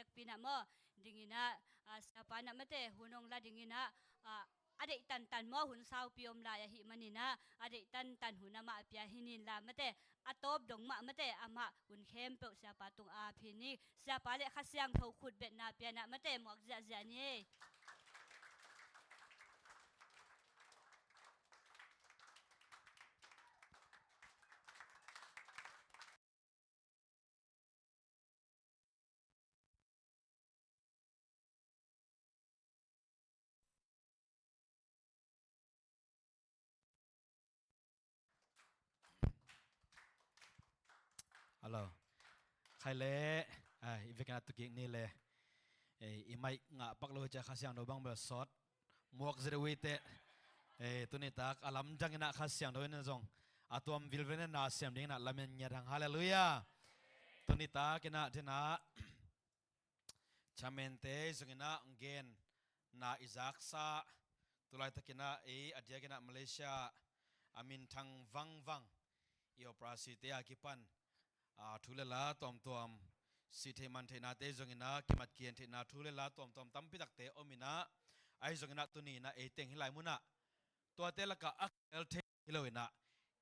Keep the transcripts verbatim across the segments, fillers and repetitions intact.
Pi na maw, dingin ah, ah, siapa na mate, hun hong la dingin ah, ah, a deih tantan maw, hun saupi om lai ahih manin ah, a deih tantan hun amah pia hi nin la mate, a tawp dong mah mate, amah hun khempeuh siapa tung ap hi ni, siapa le Kha Siangtho khutbetna pia na mate, muak ziahziah ni. Hello. Khai le, ah, i vekna tukik ni le. Eh, i mic ngah pak lo hi cia Kha Siangtho bang bel sawt. Muak zet uh i teh. Eh, tuni tak a lamdang in ah Kha Siangtho in zong a tuam vilvel in na siam ding in ah lamen ngiat hang. Halleluiah. Tuni tak in ah, ding in ah, chairman te zong in ah hong gen na i zaksa, tulaitak in ah ei a diak in ah Malaysia a minthang vangvang i operasi te a kipan, a, thu le la tuamtuam, sih theih man theihnate zong in ah kimat kihen theihna thu le la tuamtuam tampi takte om in ah, ahi zong in ah tuni in ah ei teng hih lai mun ah tuate lakah a kihel thei hi lo in ah,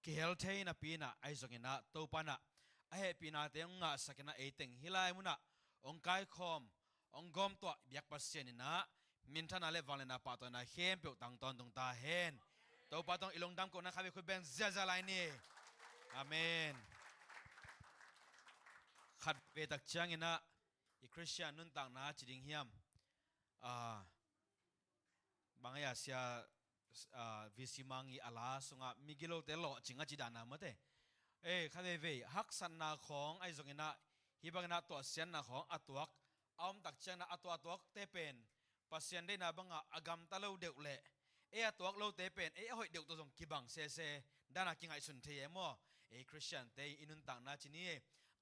kihel thei napi in ah, ahi zong in ah Topa in ah a hehpihnate hong ngahsak in ah ei teng hih lai mun ah hong kaikhawm, hong gawmtuah biak Pasian in ah minthanna le vangliatna pahtawina khempeuh tang tawntung ta hen. Topa tawh i lungdam kohna khatvei khut beng ziahziah lai ni. Amen. Khatvei tak ciangin ah i Khristian nuntakna ci ding hiam? Ah, bang a sia, ah, V C Mang i a la sungah migilote lawhcing a ci dan a mate. Eh, khatvei vei haksatna khawng ahi zong in ah, hih bang in ah tuahsiatna khawng a tuak a om tak ciangin ah a tuah a tuakte pen Pasian deihna bangah a gamta lo deuh leh, ei a tuak lote pen ei a hoih deuh tawh zong kibang sese dan a kingaihsun thei e maw? Ei Khristiante i nuntakna ci ni.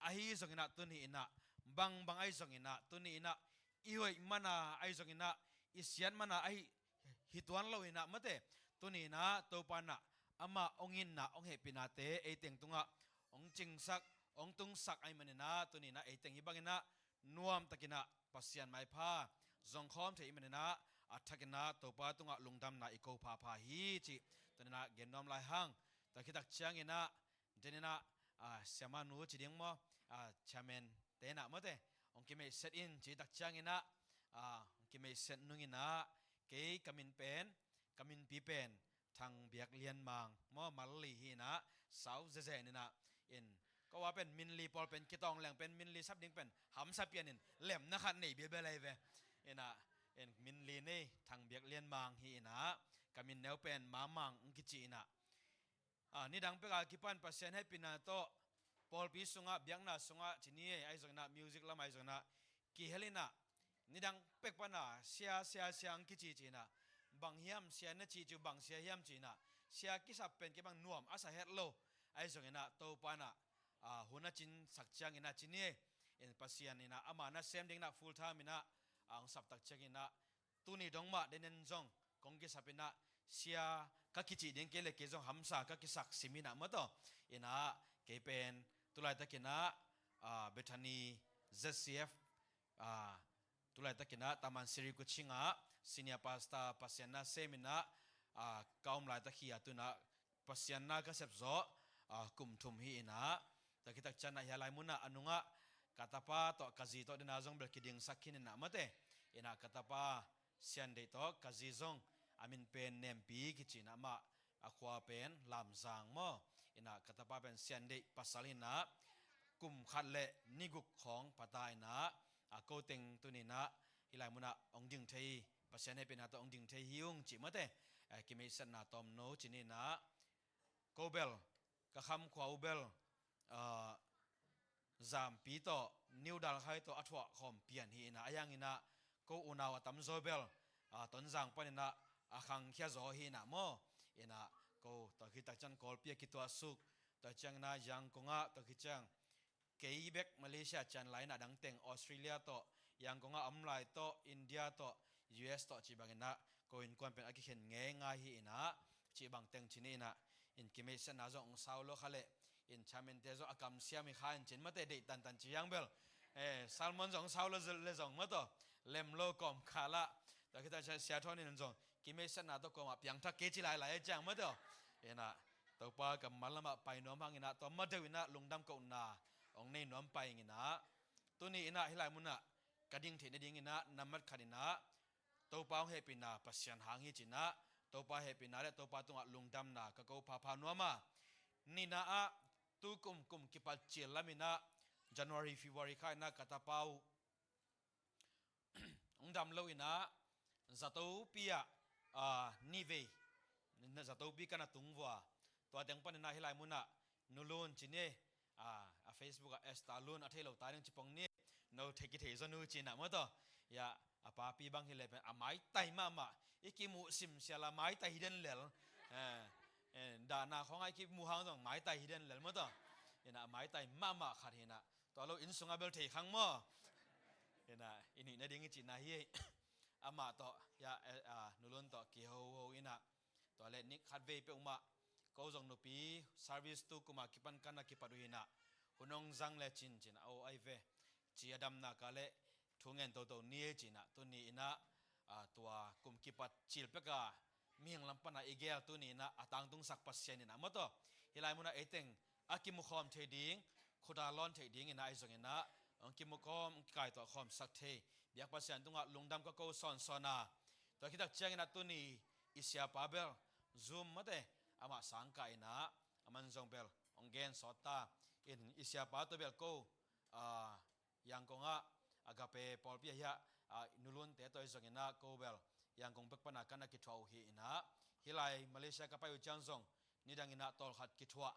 Ahi zong in ah tuni in ah, bangbang ahi zong in ah tuni in ah, i hoih man a ahi zong in ah, i siat man a ahi hi tuan lo in ah mate, tuni in ah Topa in ah amah hong itna, hong hehpihnate ei teng tungah hong cingsak, hong tungsak ahih manin ah tuni in ah ei teng hih bang in ah nuamtak in ah Pasian maipha zong khawm thei ahih manin ah a thak in ah Topa tungah lungdamna i ko phapha hi cih tuni in ah gen nuam lai hang. Tua khit tak ciangin ah, ding in ah, ah, siamanu ci ding maw, ah, chairman te in ah mate, hong kimeihset in cih tak ciangin ah, ah, hong kimeihset nung in ah, kei ka min pen, ka minpi pen Thang Biak Lian Mang maw, Malli hi in ah, sau zezen in ah, in, ko a pen Minli pawl pen kitawng leng pen Minli sap ding pen hamsa pian in lemna khat nei bilbel ahi ve. In ah, in Minli nei Thang Biak Lian Mang hi in ah, ka min neu pen Mamang hong kici in ah, ah, nidang pek a kipan Pasian hehpihna tawh pawlpi sungah, biakna sungah ci ni e, ahi zong in ah music lam ahi zong in ah kihel in ah, nidang pek pan a sia, sia, sia hong kici ci in ah, bang hiam sia na cih ci uh, bang sia hiam ci in ah, sia kisap pen kei bang nuam a sa het lo. Ahi zong in ah Topa in ah, ah, hun a cinsak ciangin ah ci ni e, in Pasian in ah ama nasem ding in ah full time in ah, ah, hong sap tak ciangin ah, tuni dong mah denen zong kong kisap in ah, sia ka kici ding kei le kei zong hamsa ka kisak sim in ah maw, tua in ah kei pen tulaitak in ah, ah, Bethany Z C F, ah, tulaitak in ah Taman Sri Kuching ah senior pastor, Pasian nasem in ah, ah, ka om laitak hi a, tu in ah Pasian na ka sep zawh, ah, kum thum hi in ah, tua khit tak ciang ah hih lai mun ah a nungah ka tapa tawh ka zi tawh ding in ah zong bel kidingsak khin in ah mate. In ah ka tapa Sian Deih tawh ka zi zong, a min pen Nempi kici in ah, amah a khua pen Lamzang maw. In ah ka tapa pen Sian Deih pasal hi in ah, kum khat le ni guk khawng pha ta in ah, a ko teng tuni in ah hih lai mun ah hong ding thei, Pasian hehpihna tawh hong ding thei hi ung cih mate. Eh, kimeihsetna tawmno ci ni in ah, ko bel, ka kham khua uh bel, ah, Zampi tawh, New Dalhai tawh a thuah khawm pian hi in ah, ahi hangin ah ko unau a tamzaw bel, ah, Tonzang panin ah a khangkhia zaw hi in ah maw. In ah ko tua khit tak ciang Kawlpi a kituah suk, tua ciangin ah Yangon ah, tua khit ciang kei bek Malaysia ciang lai in ah dang teng Australia tawh, Yangon ah a om lai tawh, India tawh, U S tawh cih bangin ah ko innkuan pen a kikhen ngeingai hi in ah, cih bang teng ci ni in ah, in kimeihsetna zong hong sau lo kha leh, in chairman te zong a kamsiam hi kha in cin mate, deih tantan ci hiang bel. Eh, sermon zong sau lo le zong maw taw, lem lo kawmkal ah, tua khit ciang Sia Thawn in zong kimeisatna tawh kawmah piangthak kei ci lailai a ciang maw taw. Inah Topa kammal lamah pai nuam hang inah tua ma deuh inah lungdam kohna hong nei nuam pai ing inah, tuni inah hih lai munah ka ding theih nading inah nambat khat inah Topa hong hehpihna Pasian hang hi ci inah, Topa hehpihna le Topa tungah lungdamna ka ko phapha nuam a. Nihna ah, tu kum, kum kipat cil lam inah January, February kha inah ka tapa uh hong dam lo inah, zatopi ah, ah, nivei, zatopi ka na tung vua. Tua teng pan inah hih lai munah Nu Lun ci ni, ah, a Facebook ah Esther Lun a thei lo ta ding ci pong ni, no thei kithei zaw nu ci inah maw taw. Ya, a papi bang hi le pen a maitai mahmah, i kimuh simsial a maitai hi den lel. Eh, eh, dahna khawng a i kimuh hang zong maitai hi den lel maw taw. Inah a maitai mahmah khat hi inah, tua lo inn sungah bel thei khang maw. Inah i nuih nading i cihna hi. Amah tawh, ya, eh, ah, Nu Lun tawh kihoho inah, tua le nik khat vei peuhmah ko zong nupi service tu kuma kipan ka na kipat uh inah, hun hong zang le cin ci inah, o ai ve, ci a damna ka le thu ngen toto ni ci inah, tuni inah, ah, tua kum kipat cil pek a mihing lam pan a i gel tuni inah a tangtungsak Pasian inah maw taw. Hih lai munah ei teng a kimukhawm thei ding, khuta lawn thei ding inah ahi zong inah hong kimukhawm, hong kikaituah khawmsak thei biak Pasian tungah lungdam ka ko sawnsawn a. Tua khit tak ciang inah tuni i siapa bel Zoom maw taw, amah sangkah inah aman zong bel hong gen sawt ta. In i siapa tawh bel ko, ah, Yangon ah, Agape pawlpi ah hiah, ah, Nu Lunte tawh ahi zong inah ko bel Yangon pek pan a ka na kithuah uh hi inah, hih lai Malaysia ka pai uh ciang zong nidang inah tawlkhat kithuah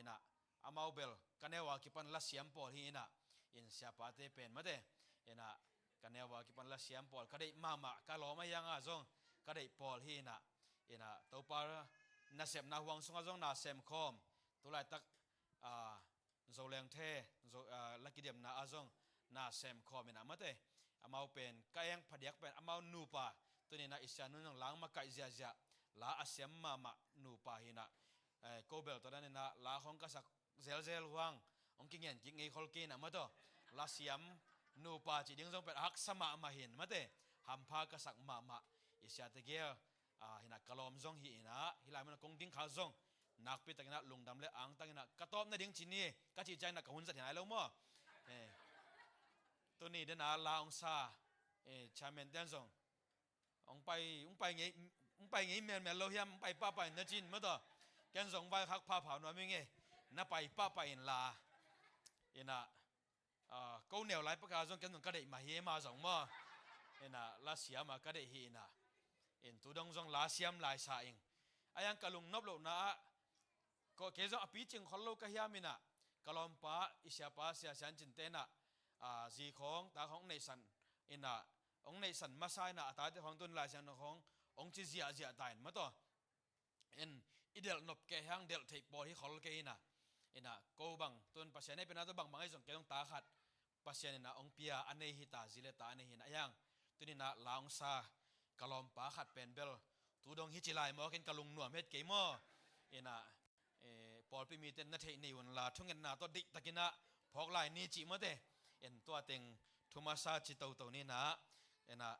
inah, amau bel ka neu a kipan lasiam pawl hi inah, in siapate pen maw taw, inah ka neu a kipan lasiam pawl ka deih mahmah, ka lawm a hiang a zong ka deih pawl hi inah, inah Topa nasepna huang sungah zong na semkhawm, tu laitak, ah, Zolengte, Zo-, ah, la kidemna ah zong na semkhawm inah maw taw, amau pen ka eng phadiak pen amau nupa, tuni inah i Sia Nu in zong la hong makaih ziahziah, la a siam mahmah nupa hi inah, eh, ko bel tua dan inah la khawng ka sak zelzel uh hang hong kingen kik ngei khol kei inah maw taw. Lasiam nupa cih ding zong pen a haksa mahmah hi in maw taw, hampha ka sak mahmah i siate gel, ah, hi inah ka lawm zong hi inah, hih lai munah kong ding kha zong nakpi tak inah lungdam le angtang inah ka tawp nading ci ni, ka cih ciang inah ka hun zat hi nai lo maw. Eh, tuni den a la hong sa, eh, chairman ten zong hong pai, hong pai ngei, hong pai ngei melmel lo hiam, hong pai pahpah in na ci in maw taw. Ken zong vaikhak phapha nuam ing e, na pai pahpah in la. Inah, ah, ko neu lai pek a zong ken zong ka deih mah hi e, mah zong maw. Inah lasiam a ka deih hi inah, in tu dong zong lasiam lai sa ing. A hiang ka lungnop lohna ah, ko, kei zong a picing khol lo ka hiam inah, ka lawmpa i siapa Sia Sian Cin te inah, ah, zi khawng ta khawng hong neihsan inah, hong neihsan masa inah a tate khawng tun Lai Siangtho khawng hong ci ziahziah ta in maw taw. In i delh nop kei hang, delh theih pawl hi khol kei inah, inah ko bang tun Pasian hehpihna tawh bangbang ahi zong kei zong ta khat Pasian inah hong pia a nei hi ta, zi le ta a nei hi inah, a hiang tuni inah la hong sa ka lawmpa khat pen bel tu dong hi ci lai maw, ken ka lungnuam het kei maw. Inah, eh, pawlpi mite na theih nei un la, thungetna tawh deihtak inah phawk lai ni cih maw taw. In tua teng thu masa ci toto ni inah, inah,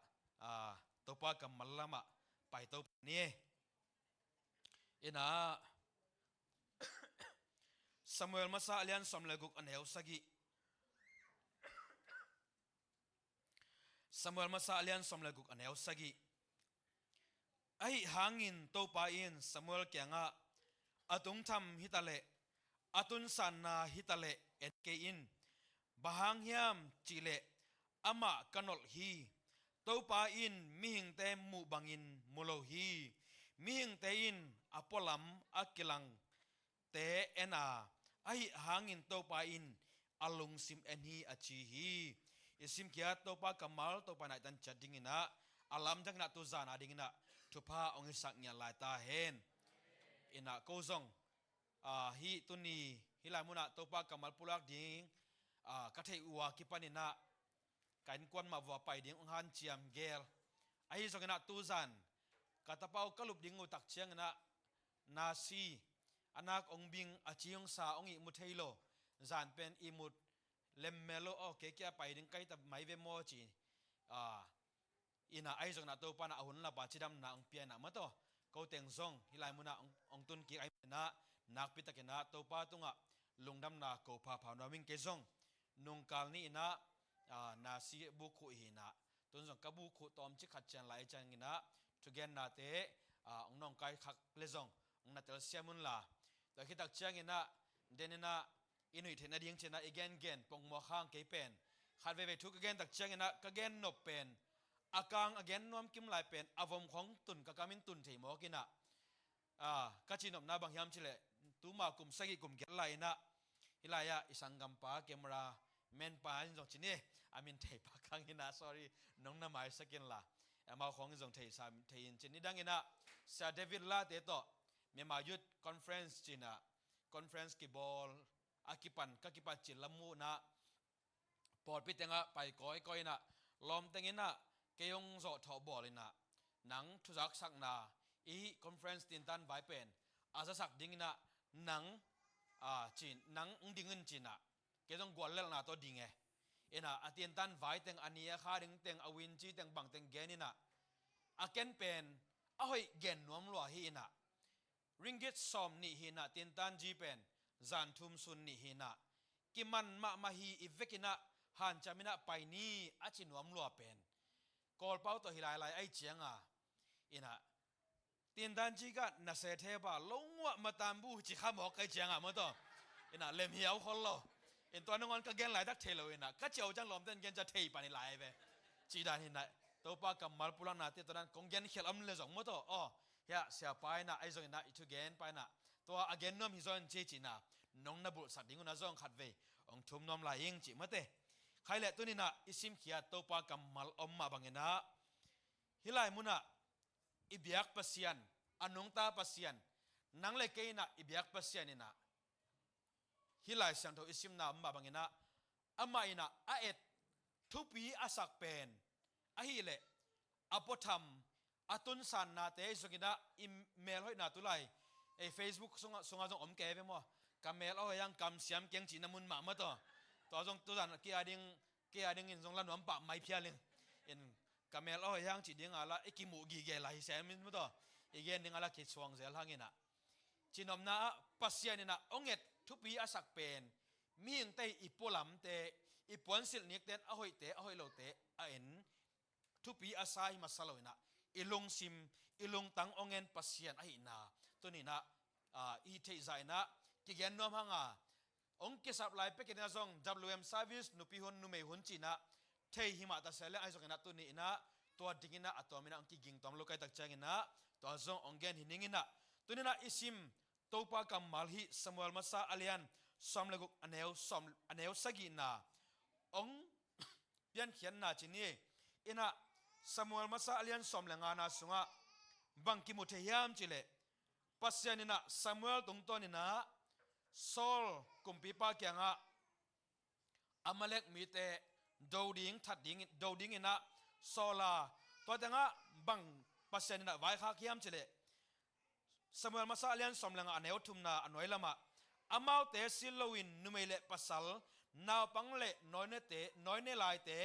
ah, Topa kammal lamah pai to ni. Inah Samuel masa a lian sawm le guk a neu sagih. Samuel masa a lian sawm le guk a neu sagih. Ahi hangin Topa in Samuel kiangah, a tungtham hi ta leh, a tunsanna hi ta leh en kei in. Bang hang hiam cih leh amah ka nolh hi. Topa in mihingte muh bangin mu lo hi. Mihingte in a pualam a kilangte en a, ahi hangin Topa in a lungsim en hi a ci hi. I simkhiat Topa kammal, Topa in a i tan ciat ding inah, a lamdang inah tu zan a ding inah thupha hong hisak ngiat lai ta hen. Inah ko zong, ah, hih tuni hih lai munah Topa kammal pulak ding, ah, ka theih uh a kipan inah ka innkuan mah vua pai ding hong hanciam gel. Ahi zong inah tu zan ka tapa uh ka lup ding uh tak ciang inah na si, a nak hong bing, a ci hong sa hong ihmu thei lo. Zan pen ihmut lemmel lo, aw, kei kia pai ding ka hi ta mai ve maw ci. Ah, inah ahi zongin ah Topa in ah a hun lapa cidamna hong pia inah maw taw. Ko teng zong hih lai munah hong, hong tun kik ahih manin ah nakpi takin ah Topa tungah lungdamna ko phapha nuam ing. Kei zong nungkal ni inah, ah, nasi bukhuh hi inah, tun zong ka bukhuh tawmcik khat cian lai ciangin ah thugennate, ah, hong nawngkai khak le zong hong na telsiam unla. Tua khit tak ciangin ah den inah i nuih theih nading ci inah i gengen pongmawk hang kei pen. Khat veivei thu ka gen tak ciangin ah ka gen nop pen, a kang a gen nuam kim lai pen a vom khawng tun ka kam in tun thei mawk inah, ah, ka cihnopna bang hiam cih leh tuma kum sagih kum giat lai inah hih lai-ah i sanggampa camera man pa in zong ci ni, a min thei pa kang inah, sorry, nong na maisak inla. Amau khawng in zong thei sa, thei in ci ni. Nidang inah Sia David Late tawh Myanmar Youth Conference ci inah conference kibawl a kipan, ka kipat cil lam mu inah pawlpi tengah pai kawikawi inah lawm teng inah kei hong zawh thawh bawl inah nang thuzaksakna i conference tintan vai pen a zasak ding inah nang, ah, ci, nang hong ding in ci inah kei zong guallelhna tawh ding e. Inah a tintan vai teng, a ni a kha ding teng, a winci teng bang teng gen inah a ken pen a hoih gen nuam lua hi inah ringgit sawm nih hi inah tintan ji pen zan thum sun nih hi inah kiman mahmah hi, i vek inah hanciam inah pai ni a ci nuam lua pen Kawlpau tawh hi lailai ahih cianga inah tintan ji ka na se the ba lo nguah matan bu ci kha mawk ahih cianga maw taw. Inah lem hiau khol lo. In tua nangawn ka gen laitak thei lo inah ka ciau ciang lawmten gen cia thei pan hi lai ve. Ci dan hi inah Topa kammal pulaknate tua dan kong gen khial om le zong maw taw. Aw, hiah siapa inah ahi zong inah i thugen pa inah tua a gen nuam hi zaw in ci ci inah nong na bulhsak ding unah zong khat vei hong thum nuam lai ing cih mate. Khai leh tuni inah i simkhiat Topa kammal om mah bang inah hih lai munah i biak Pasian, a nungta Pasian, nang le kei inah i biak Pasian inah hih Lai Siangtho i simna om mah bang inah amah inah a et thupi a sak pen ahih leh a puatham a tunsannate i zong inah i melhoihna tu lai ei Facebook sungah, sungah zong om kei ve maw? Ka mel a hoih hang kamsiam keng cihna mun mah maw taw. Tua zong tuzan kei a ding, kei a dingin zong la nuam pah mai phial ing. In ka mel a hoih hang cih ding a la i kimuh gige lai hi sem in maw taw. I gen ding a la kisuang zel hang inah cihnopna ah Pasian inah hong et thupi a sak pen mihingte i pualamte, i puansilh nikten a hoihte a hoih lote a en thupi a sa hi masa lo inah i lungsim, i lungtang hong en Pasian ahihna tuni inah, ah, i theihzah inah kigen nuam hanga hong kisap lai pek inah zong W M service, nupi hun, numei hun ci inah thei hi mah ta se leng ahi zong inah tuni inah tua ding inah a tuam inah hong kiging tuam lo kai tak ciang inah tua zong hong gen hi ning inah tuni inah i sim Topa kammal hih Samuel masa a lian sawm le guk a neu sawm, a neu sagihna hong piankhiatna ci ni. Inah Samuel masa a lian sawm le ngana sungah bang kimu thei hiam cih leh Pasian inah Samuel tungtawn inah Saul kumpipa kiangah Amalek mite do ding, that ding, do ding inah Saul a, tua tengah bang Pasian inah vaikhak hiam cih leh Samuel masa a lian sawm le nga a neu thumna a nuai lamah amaute si loin numei le pasal, naupang le nawinete, nawine laite,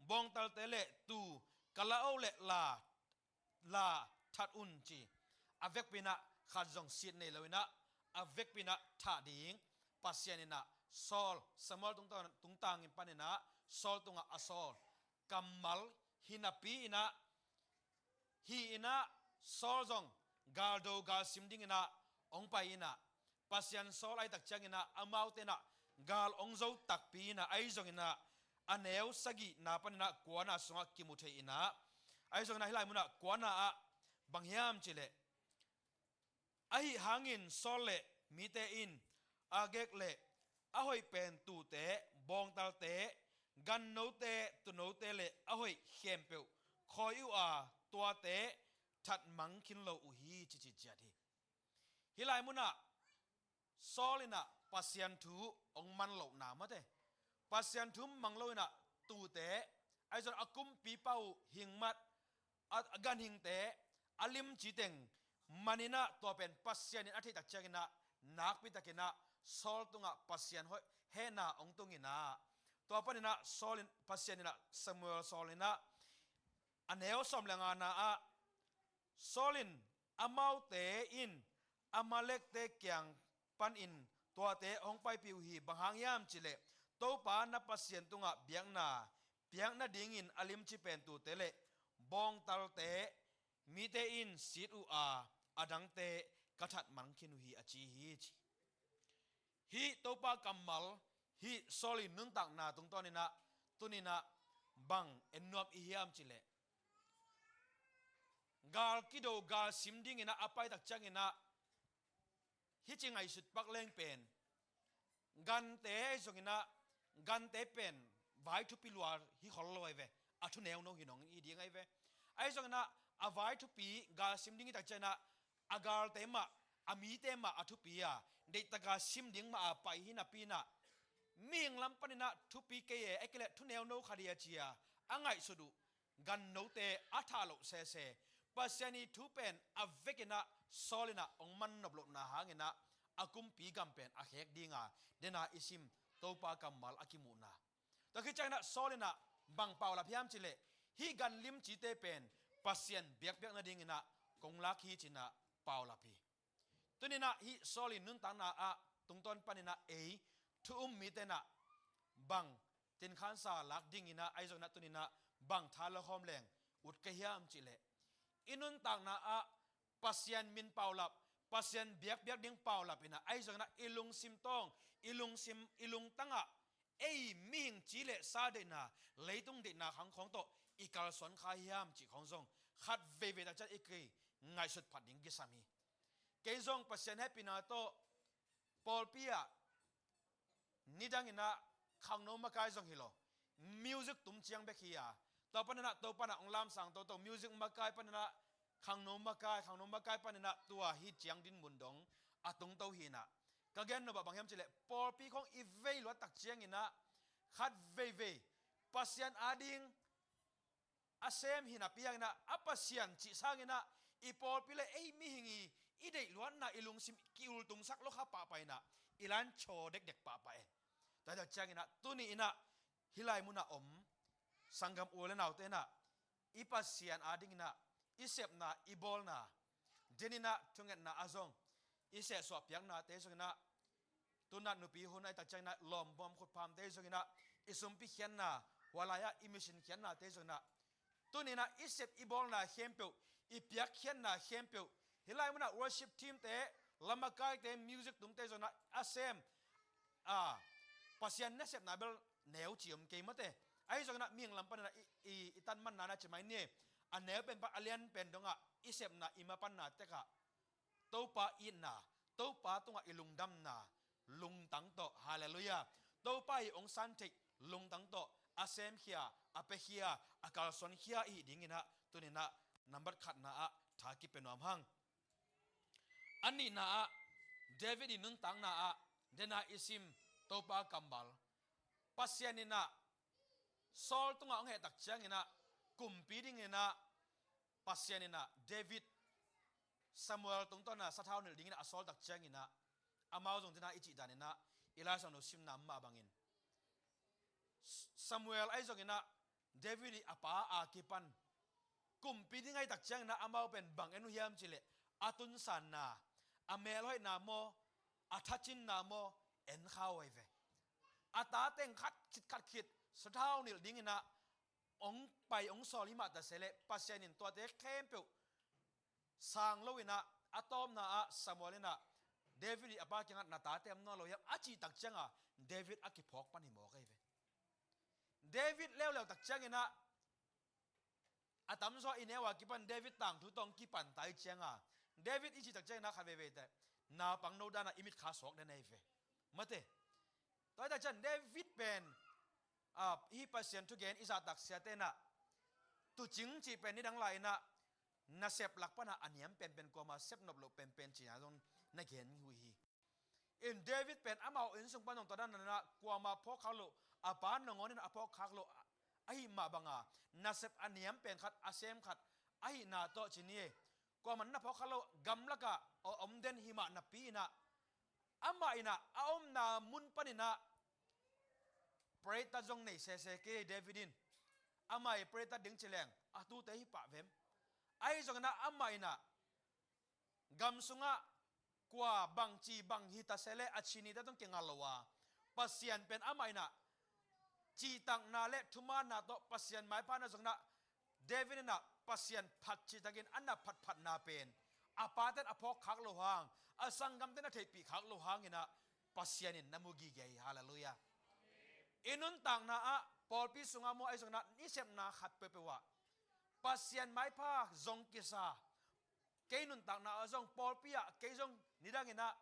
bawngtalte le tuu, kalaoh le la, la that un ci. A vekpi inah khat zong sit nei lo inah a vekpi inah thah ding Pasian inah Saul, Samuel tungtang, tungtang in pan inah Saul tungah a sawl kammal hi napi inah, hi inah Saul zong galdo galsim ding inah hong pai inah Pasian sawl ahih tak ciang inah amaute inah gal hong zo takpi inah ahi zong inah a neu sagihna pan inah kuana sungah kimu thei inah ahi zong inah hih lai munah kuana ah bang hiam cih leh, ahi hangin Saul le mite in Agag le a hoih pen tuute, bawngtalte, gannote, tuunote le a hoih khempeuh khawi uh a tuate that mang khin lo uh hi ci ci ciat hi. Hih lai munah Saul inah Pasian thu hong man lohna mate, Pasian thu mang lo inah tuute, ahi zong a kumpipa uh hingmat, a, a ganhingte, a limci teng man inah tua pen Pasian in a theih tak ciang inah nakpi tak inah Saul tungah Pasian hoih hehna hong tung inah Tua paninah Saul in, Pasian inah Samuel sawl inah a neu sawm le ngana ah, Saul in, amaute in Amalekte kiang panin tuate hong paipih uh hi. Bang hang hiam cihleh Topa na Pasian tungah biakna piak nadingin a limci pen tuute le bawngtalte mite in sit uh a, a dangte ka that mang khin uh hi, a ci hi, ci. Hih Topa kammal, hih Saul i nuntakna tungtawninah tuninah bang en nuam i hiam cihleh, gal kido, gal sim dinginah a paitak cianginah hih ci ngaihsut pak leng pen, gante ahi zonginah, gante pen vai thupi lua hi khol lo ahi ve. A thuneu no hi nong hi ding ahi ve. Ahi zonginah a vai thupi, gal sim ding hi tak cianginah a galte mah, a mite mah a thupi a, deihtaka sim ding mah a pai hi napi inah, mihing lam paninah thupi kei e, a kileh thuneu no khat hi a ci a, a ngaihsut uh gannote a thah loh sese, Pasian i thu pen a vekinah Saul inah hong man nop lohna hanginah a kumpi gam pen a khek dinga dena i sim Topa kammal a kimuhna. Tua khit cianginah Saul inah bang paulap hiam cihleh, hih gan limcite pen Pasian biakpiak nadinginah kong lak hi cinah paulap hi. Tuninah hih Saul i nuntakna ah tungtawn paninah ei thu um mitenah bang tinkhansa lak dinginah ahi zonginah tuninah bang tha lakhawm leng ut ka hiam cihleh, i nuntakna ah Pasian min paulap, Pasian biakpiak ding paulap inah ahi zonginah i lungsim tawng, i lungsim, i lungtangah ei mihing ci le sa deihna, leitung deihna khang khawng tawh i kalsuan kha hiam cih khawng zong khat veivei tak ciang i kei ngaihsut phat ding kisam hi. Kei zong Pasian hehpihna tawh pawlpi ah nidanginah khangno makai zong hi lo, music tum ciang bek hi a, tua paninah, tua panah hong lamsang toto, music makai paninah khangno makai, khangno makai paninah tua hih ciang dinmun dong a tungto hinah. Ka gen nop ah bang hiam cihleh, pawlpi khawng i vei luat tak cianginah khat veivei Pasian ading a sem hi napi hanginah, a Pasian cih sanginah i pawlpi le ei mihing i, i deih luatna, i lungsim ki-ultungsak lo kha pahpah inah, i lan chaw dekdek pahpah e. Tua tak cianginah tuni inah hih lai munah om sanggam u le naute inah i Pasian adinginah i sepna, i bawlna, deninah thungetna ah zong i sehsuah piaknate zonginah, tunah nupi hun ahi tak cianginah lawm buam khutphamte zonginah, i sumpi khiatna, hua lai-ah i mission khiatnate zonginah, tuninah i sep i bawlna khempeuh, i piakkhiatna khempeuh, hih lai munah worship teamte, lamakaite, music tumte zonginah a sem a, Pasian nasepna bel neu ci om kei mate. Ahi zonginah mihing lam paninah i, i, i tanmanna na ci mai ni. A neu pen pan a lian pen dongah i sepna, i mapanna tekah Topa itna, Topa tungah i lungdamna lungtang tawh, halleluiah, Topa i hong san theih lungtang tawh a semkhia, a pekhia, a kalsuankhia i hih dinginah tuninah nambat khatna ah tha kipia nuam hang. A nihna ah, David i nuntakna ah dena i sim Topa kammal, Pasian inah Saul tungah hong heh tak cianginah kumpi dinginah Pasian inah David, Samuel tungtawna sathau nilh dinginah a sawl tak cianginah, amau zong dena i cih daninah i Lai Siangtho simna mah bangin, Samuel ahi zonginah David i a pa a kipan kumpi ding ahi tak cianginah amau pen bang en uh hiam cihleh, a tunsanna, a melhoihna maw, a thacinna maw, en kha uh ahi ve. A ta teng khat khit khat khit sathau nilh dinginah hong pai hong sawl hi mah ta se leh, Pasian in tuate khempeuh sang loinah, a tawpna ah Samuel inah David i a pa kiangah, na tate om nawn lo hiam, a cih tak cianga David a kiphawk pan hi mawk ahi ve. David leuleu tak cianginah a tamzaw i neu a kipan David tangthu tawh hong kipan ta i cianga, David i cih tak cianginah khat veivei teh naupang no danah i mitkha suak den ahi ve. Mate. Tua hi tak ciang David pen a, hih Pasian thugen i zahtak siate inah tuucing cih pen nidang lai-inah nasep lak panah a niam penpen, kuama sep nop loh penpen cih a zong na gen uh hi. In David pen amau innsung pan zong tua dan inah kuama phawkkhak loh, a pa nangawn inah a phawkkhak loh ahih mah banga nasep a niam pen khat, a sem khat ahihna tawh ci ni. Kuamah na phawkkhak loh, gamlakah a om den hi mah napi inah, amah inah a omna mun paninah Pretat zong nei sese kei David in. Amah i pretat ding ci leng a tute hi pah vem? Ahi zongin ah amah in ah gam sungah kua bangci bang hi ta se leh a ci nite tawh kinga lo a, Pasian pen amah in ah cihtakna le thumaanna tawh Pasian maipha na zongin ah David in ah Pasian phat cihtakin a na phatphatna pen a pate'n a phawk khak lo hang, a sanggamte'n a theihpih khak lo hangin ah Pasian in na mu gige hi. Halleluiah. I nuntakna ah pawlpi sungah maw, ahi zongin ah i sepna khat peuhpeuh ah Pasian maipha zong kisa. Kei nuntakna ah zong pawlpi ah kei zong nidangin ah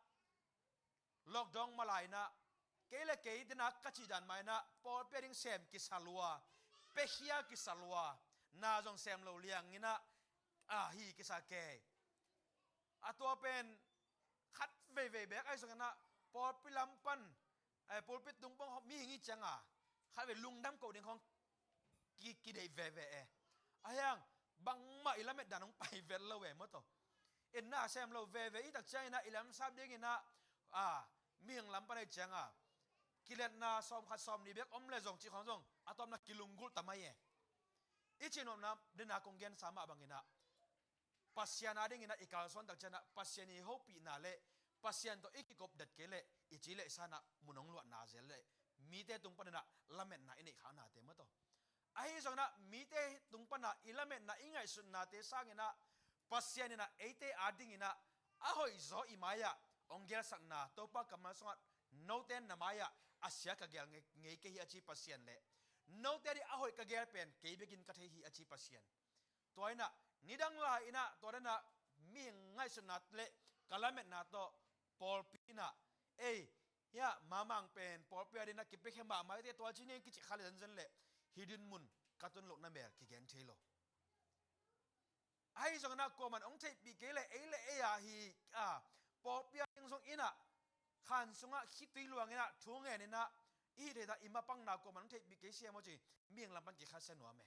lockdown mah lai-in ah kei le kei dena ka cih dan mah in ah pawlpi a ding sem kisa lua, piakhia kisa lua, na zong sem lo liangin ah, ah, hi kisa kei. A tua pen khat veivei bek ahi zongin ah pawlpi lam pan, eh, pulpit tung pan mihing i ciang a khat vei lungdam ko ding khong ki, kideih veve e. Ahi hang bangmah i lamet dan hong pai vet lo e maw tawh. I na sem lo veve i tak ciangin ah i lamsap dingin ah, ah, mihing lam pan ahi ciang a kiletna sawm khat sawm nih bek om le zong cih khong zong a tawpna kilunggulh ta mai e. I cih nopna dena kong gensa mah bangin ah Pasian a dingin ah i kalsuan tak ciang ah Pasian i hopihna le Pasian tawh i kikop dat kei leh i ci le i sa-in ah mun hong luahna zel le mite tung panin ah lametna i neih khaknate maw tawh. Ahi zongin ah mite tung pan ah i lametna i ngaihsutnate sangin ah Pasian in ah eite a dingin ah a hoihzaw i mai-ah hong gelsakna, Topa kammal sungah note na mai-ah a sia ka gel ngei, ngei kei hi a ci Pasian le note a ding a hoih ka gel pen kei bekin ka thei hi a ci Pasian. Tua in ah nidang lai-in ah tua dan ah mihing ngaihsutna le ka lametna tawh pawlpi in ah ei, hiah Mamang pen pawlpi a dingin ah kipiakhia mahmah hi te, tua ci ni kici kha le zenzen le hih dinmun ka tun lohna mel kigen thei lo. Ahi zongin ah kuaman hong theihpih kei le ei le ei a hi, ah, pawlpi a ding zongin ah khan sungah khitui luangin ah thu ngenin ah i hih theih dan i mapangna kuaman hong theihpih kei siam aw ci mihing lam pan kikhasia nuam e.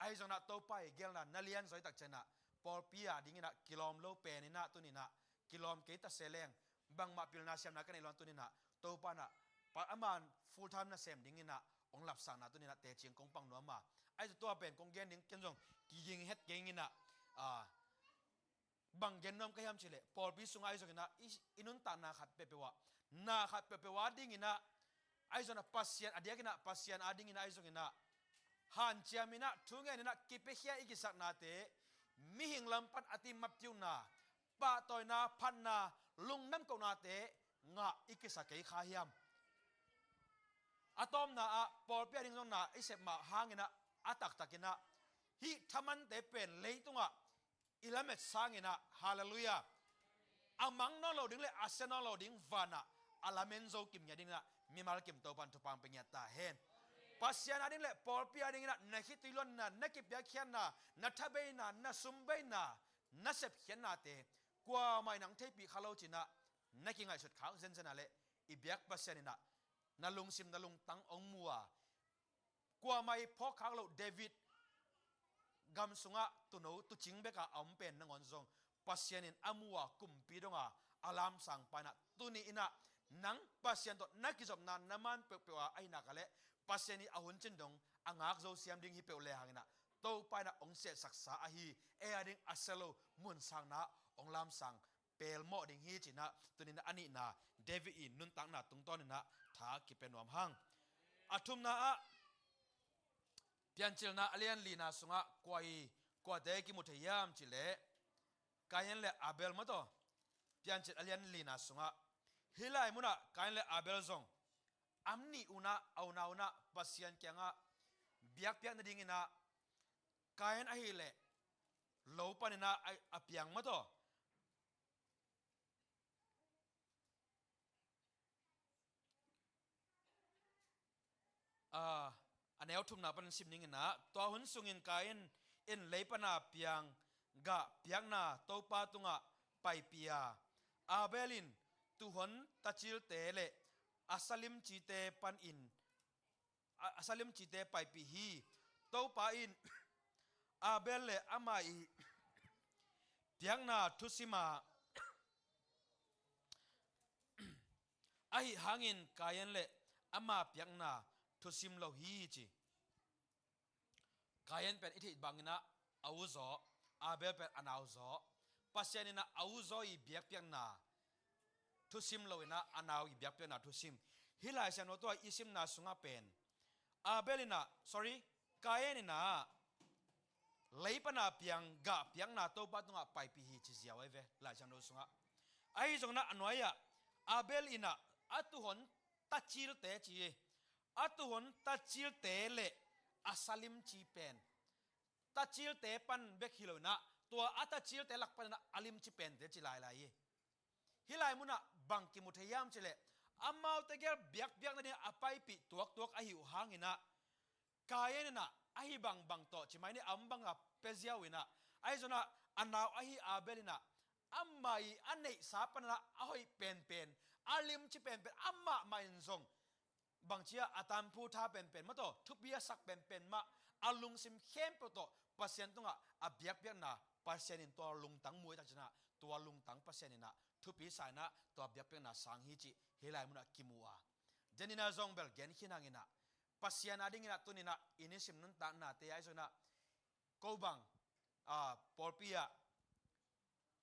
Ahi zongin ah Topa i gelna na lianzaw i tak ciang ah pawlpi a dingin ah kilawm lo pen in ah tuni-in ah kilawm kei ta se leng bangmah pilna siamna ka neih lo-in tuni-in ah Topa in ah pa aman full time nasem dingin ah hong lapsakna tuni-in ah teci-in kong pang nuam a. Ahi zong tua pen kong gen ding ken zong kiging het kei ing in ah, ah, bang gen nuam ka hiam cih leh pawlpi sungah ahi zongin ah i, i nuntakna khat peuhpeuh ah, na khat peuhpeuh a dingin ah ahi zongin ah Pasian a diakin ah Pasian a dingin ah ahi zongin ah hanciamin ah thu ngenin ah kipiakhia i kisaknate mihing lam pan a timaptiuhna, pahtawina, phatna, lungdam kohnate ngah i kisa kei kha hiam? A tawpna ah pawlpi a ding zong na i sep mah hangin ah a taktakin ah hih thamante pen leitungah i lamet sangin ah, halleluiah, a mang nawn lo ding le a sia nawn lo ding vanah a lamen zo kim ngiat dingin ah mimal kim Topa in thupha hong pia ngiat ta hen. Pasian a ding le pawlpi a dingin ah na khitui luanna, na kipiakkhiatna, na thabeina, na sumbeina, na sepkhiatnate kuamah in hong theihpih kha lo ci-in ah na kingaihsut khak zenzen a leh i biak Pasian in ah na lungsim na lungtang hong mu a, kuamah i phawk khak loh David gam sungah tuuno tuucing bekah a om pen nangawn zong Pasian in a mu a, kumpi dong a, a lamsang pa in ah tuni in ah nang Pasian tawh na kizopna na maan peuhpeuh a, ahi nak a leh Pasian i a hun cin dong a ngak zo siam ding hi peuh le hangin ah Topa in ah hong sehsaksa ahi, ei a ding a sia lo mun sangna hong lamsang pelmawh ding hi ci-in ah tuni-in ah a nihna David i nuntakna tungtawnin ah tha kipia nuam hang. A thumna ah Piancilna a lian lina sungah kua i, kuate kimu thei hiam cih leh Kain le Abel maw tawh. Piancil a lian lina sungah hih lai munah Kain le Abel zong a nih un ah a unau un ah Pasian kiangah biakpiak nadingin ah Kain ahih leh lo panin ah a, a piang maw tawh. A, a neu thumna pan sim ning in ah, tua hun sungin Kain in lei pana piang gah piakna Topa tungah paipih a, Abel in tuuhon tacilte le a salimcite panin a, a salimcite paipih hi. Topa in Abel le ama i piakna thusim a, ahi hangin Kain le ama piakna thusim lo hi ci. Kain pen i theih bangin ah a u zaw, Abel pen a nau zaw. Pasian in ah a u zaw i biakpiakna thusim lo in ah a nau i biakpiakna thusim. Hih Lai Siangtho tua i simna sungah pen Abel in ah, sorry, Kain in ah lei pana piang gah piakna Topa tungah paipih hi ci ziau ahi ve Lai Siangtho sungah. Ahi zongin ah a nuai-ah Abel in ah a tuuhon tacilte ci hi. A tuuhon tacilte le a salimci pen, tacilte pan bek hi lo in ah tua a tacilte lak panin ah a limci pente ci lailai hi. Hih lai munah bang kimu thei hiam cih leh, amaute gel biakpiakna dingin a paipih tuaktuak ahi uh hangin ah Kain in ah ahi bangbang tawh ci mai ni, a om bangah pia ziau in ah, ahi zongin ah a nau ahi Abel in ah amah i a neihsa panin ah a hoih penpen, a limci penpen amah mah in zong bangci a, a tanphu tha penpen mah tawh, thupi a sak penpen mah, a lungsim khempeuh tawh Pasian tungah a biakpiakna, Pasian in tua lungtang muh tak ciangin ah, tua lungtang Pasian in ah thupi sa in ah tua biakpiakna sang hi cih hih lai munah kimu a. Tua in ah zong bel gen khin hangin ah, Pasian adingin ah tuni in ah i nisim nuntaknate ahi zongin ah, ko bang, ah, pawlpi ah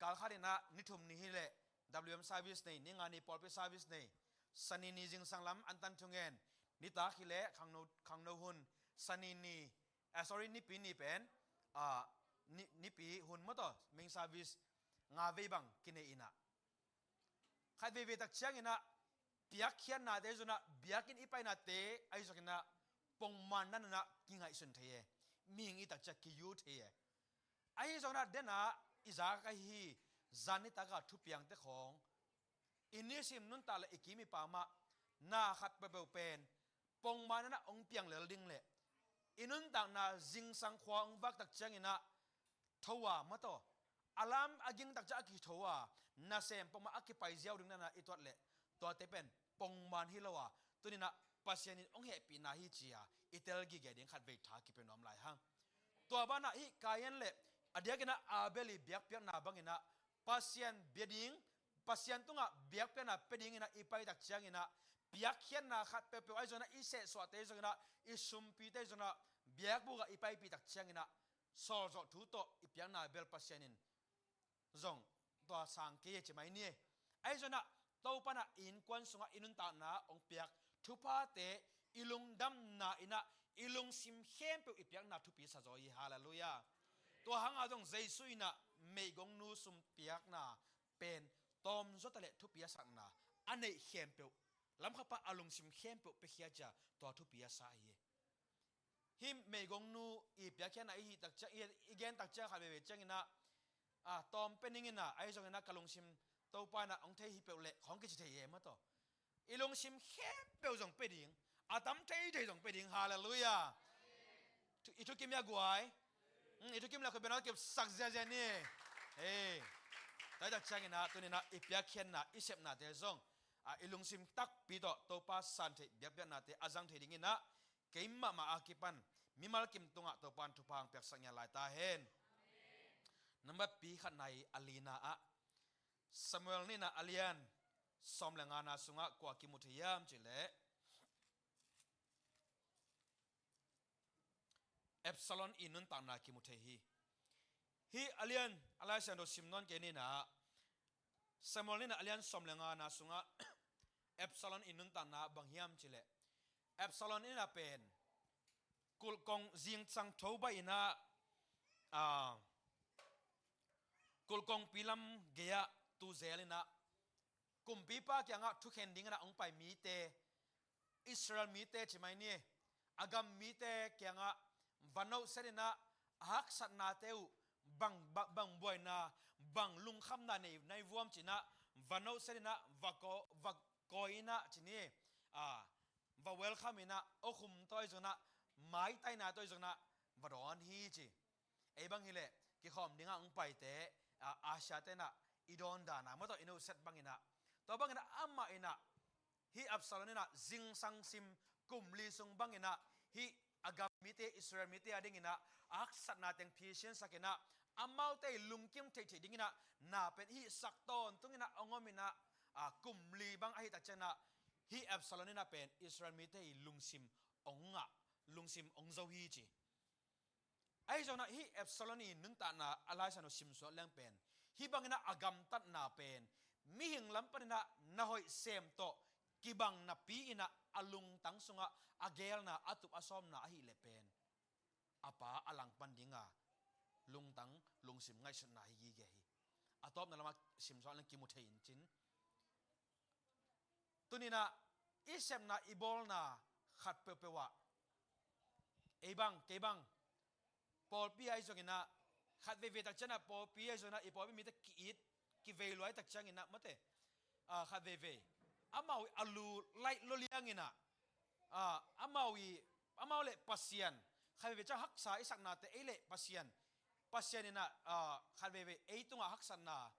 kal khat in ah ni thum ni hi leh W M service nei, ni nga ni pawlpi service nei, Sani ni zingsang lam an tan thungen, nitak hi leh khangno, khangno hun, Sani ni, ah, sorry, Nipi ni pen, ah, ni, Nipi hun mah tawh main service nga vei bang kinei in ah, khat veivei tak ciangin ah piakkhiatnate zong ah, biakinn i painate ahi zongin ah pongman nan ah kingaihsun thei e. Mihing i tak ciang kiyu thei e. Ahi zongin ah den ah i zak ahi zan nitak a thupiangte khawng, i nisim nuntak le i kim i pam ah na khat peuhpeuh pen pongman nan ah hong piang lel ding le i nuntakna zingsang khua hong vak tak ciangin ah tho a mah tawh, a lam a ging tak ciang a kitho a, nasem pongman a kipai ziau ding nan ah i tuat leh tuate pen pongman hi lo a, tuni in ah Pasian in hong hehpihna hi ci a i tel gige ding khat vei tha kipia nuam lai hang. Tua banah hih Kain le a diakin ah Abel i biakpiakna bangin ah Pasian bia ding, Pasian tungah biakpiakna pia dingin ah i pai tak ciangin ah, piakkhiatna khat peuhpeuh ahi zongin ah i sehsuahte zongin ah, i sumpite zongin ah, biakbuk ah i paipih tak ciangin ah, sawlzawh thu tawh i piakna bel Pasian in zong tua sang kei e ci mai ni. Ahi zongin ah Topa in ah i innkuan sungah i nuntakna hong piak thuphate i lungdamna in ah i lungsim khempeuh i piakna thupi sa zaw hi. Halleluiah. Tua hangah zong Jesu in ah meigongnu sumpiakna pen tawm zawta le thupi a sakna a neih khempeuh, lamkhat pan a lungsim khempeuh piakhia cia tua thupi a sa hi. Hih meigongnu i piakkhiatna i hih tak ciang, i, i gen tak ciang khat veivei ciangin ah, a, tawm pia ning in ah, ahi zongin ah ka lungsim Topa in ah hong thei hi peuh leh khawng kici thei e mah tawh. I lungsim khempeuh zong pia ding, a tam theithei zong pia ding. Halleluiah. Thu, i thukim hi a guai. Hmm, i thukim le khut beng na kipsak ziazia ni. Hei. Tua hi tak ciangin ah, tuni in ah i piakkhiatna, i sepnate zong, a, i lungsim takpi tawh Topa san theih biakpiaknate a zang thei dingin ah, keimahmah a kipan mimal kim tungah Topa in thupha hong piaksak ngiat lai ta hen. Nambat pi khatna i a lina ah, Samuel nihna a lian sawm le ngana sungah kua kimu thei hiam cih leh, Absalom i nuntakna kimu thei hi. Hih a lian, a Lai Siangtho sim nawn kei ni in ah, Samuel nihna a lian sawm le ngana sungah Absalom i nuntakna bang hiam cih leh, Absalom in ah pen kulhkong zingsang tho baih in ah, a, kulhkongpi lam gei-ah tu zel in ah, kumpipa kiangah thukhen dingin ah hong pai mite, Israel mite ci mai ni, a gam mite kiangah va nohset in ah, a haksatnate uh bang, bang, bang buaina, bang lungkhamna nei, nei vuam ci in ah, va nohset in ah, va kaw, va kawi in ah ci ni, a, va welcome in ah, awkhum tawh ahi zongin ah, maitaina tawh ahi zongin ah, va dawn hi ci. Ei bang hi leh kikhawm dingah hong paite, a, Asia te in ah i dawn dan a, mah tawh i nohset bangin ah, tua bangin ah amah in ah, hih Absalom in ah zingsang sim kum li sung bangin ah, hih a gam mite, Israel mite a dingin ah a haksatna teng phisinsak in ah, amaute i lungkim theihtheih dingin ah na pen hihsak tawntungin ah hong om in ah, a, kum li bang ahi tak ciangin ah, hih Absalom in ah pen Israel mite i lungsim ong ngah, lungsim ong zo hi ci. Ahi zongin ah hih Absalom i nuntakna a Lai Siangtho simsuak leng pen, hih bangin ah a gamtatna pen mihing lam panin ah na hoih sem tawh kibang napi-in ah a lungtang sungah a geelna, a tup a sawmna ahih leh pen a pa a langpan dinga lungtang, lungsim ngaihsutna hi gige hi. A tawpna lamah simsuak leng kimu thei in cin. Tuni-in ah i sepna, i bawlna khat peuhpeuh ah, ei bang, kei bang, pawlpi ahi zongin ah, khat veivei tak ciangin ah pawlpi ahi zongin ah i pawlpi mite ki-it, kivei lua tak ciangin ah, mate, ah, khat veivei amau a lu laih lua liangin ah, ah, amau i, amau le Pasian, khat veivei ciang haksa i saknate, ei le Pasian, Pasian in ah, ah, khat veivei ei tungah haksatna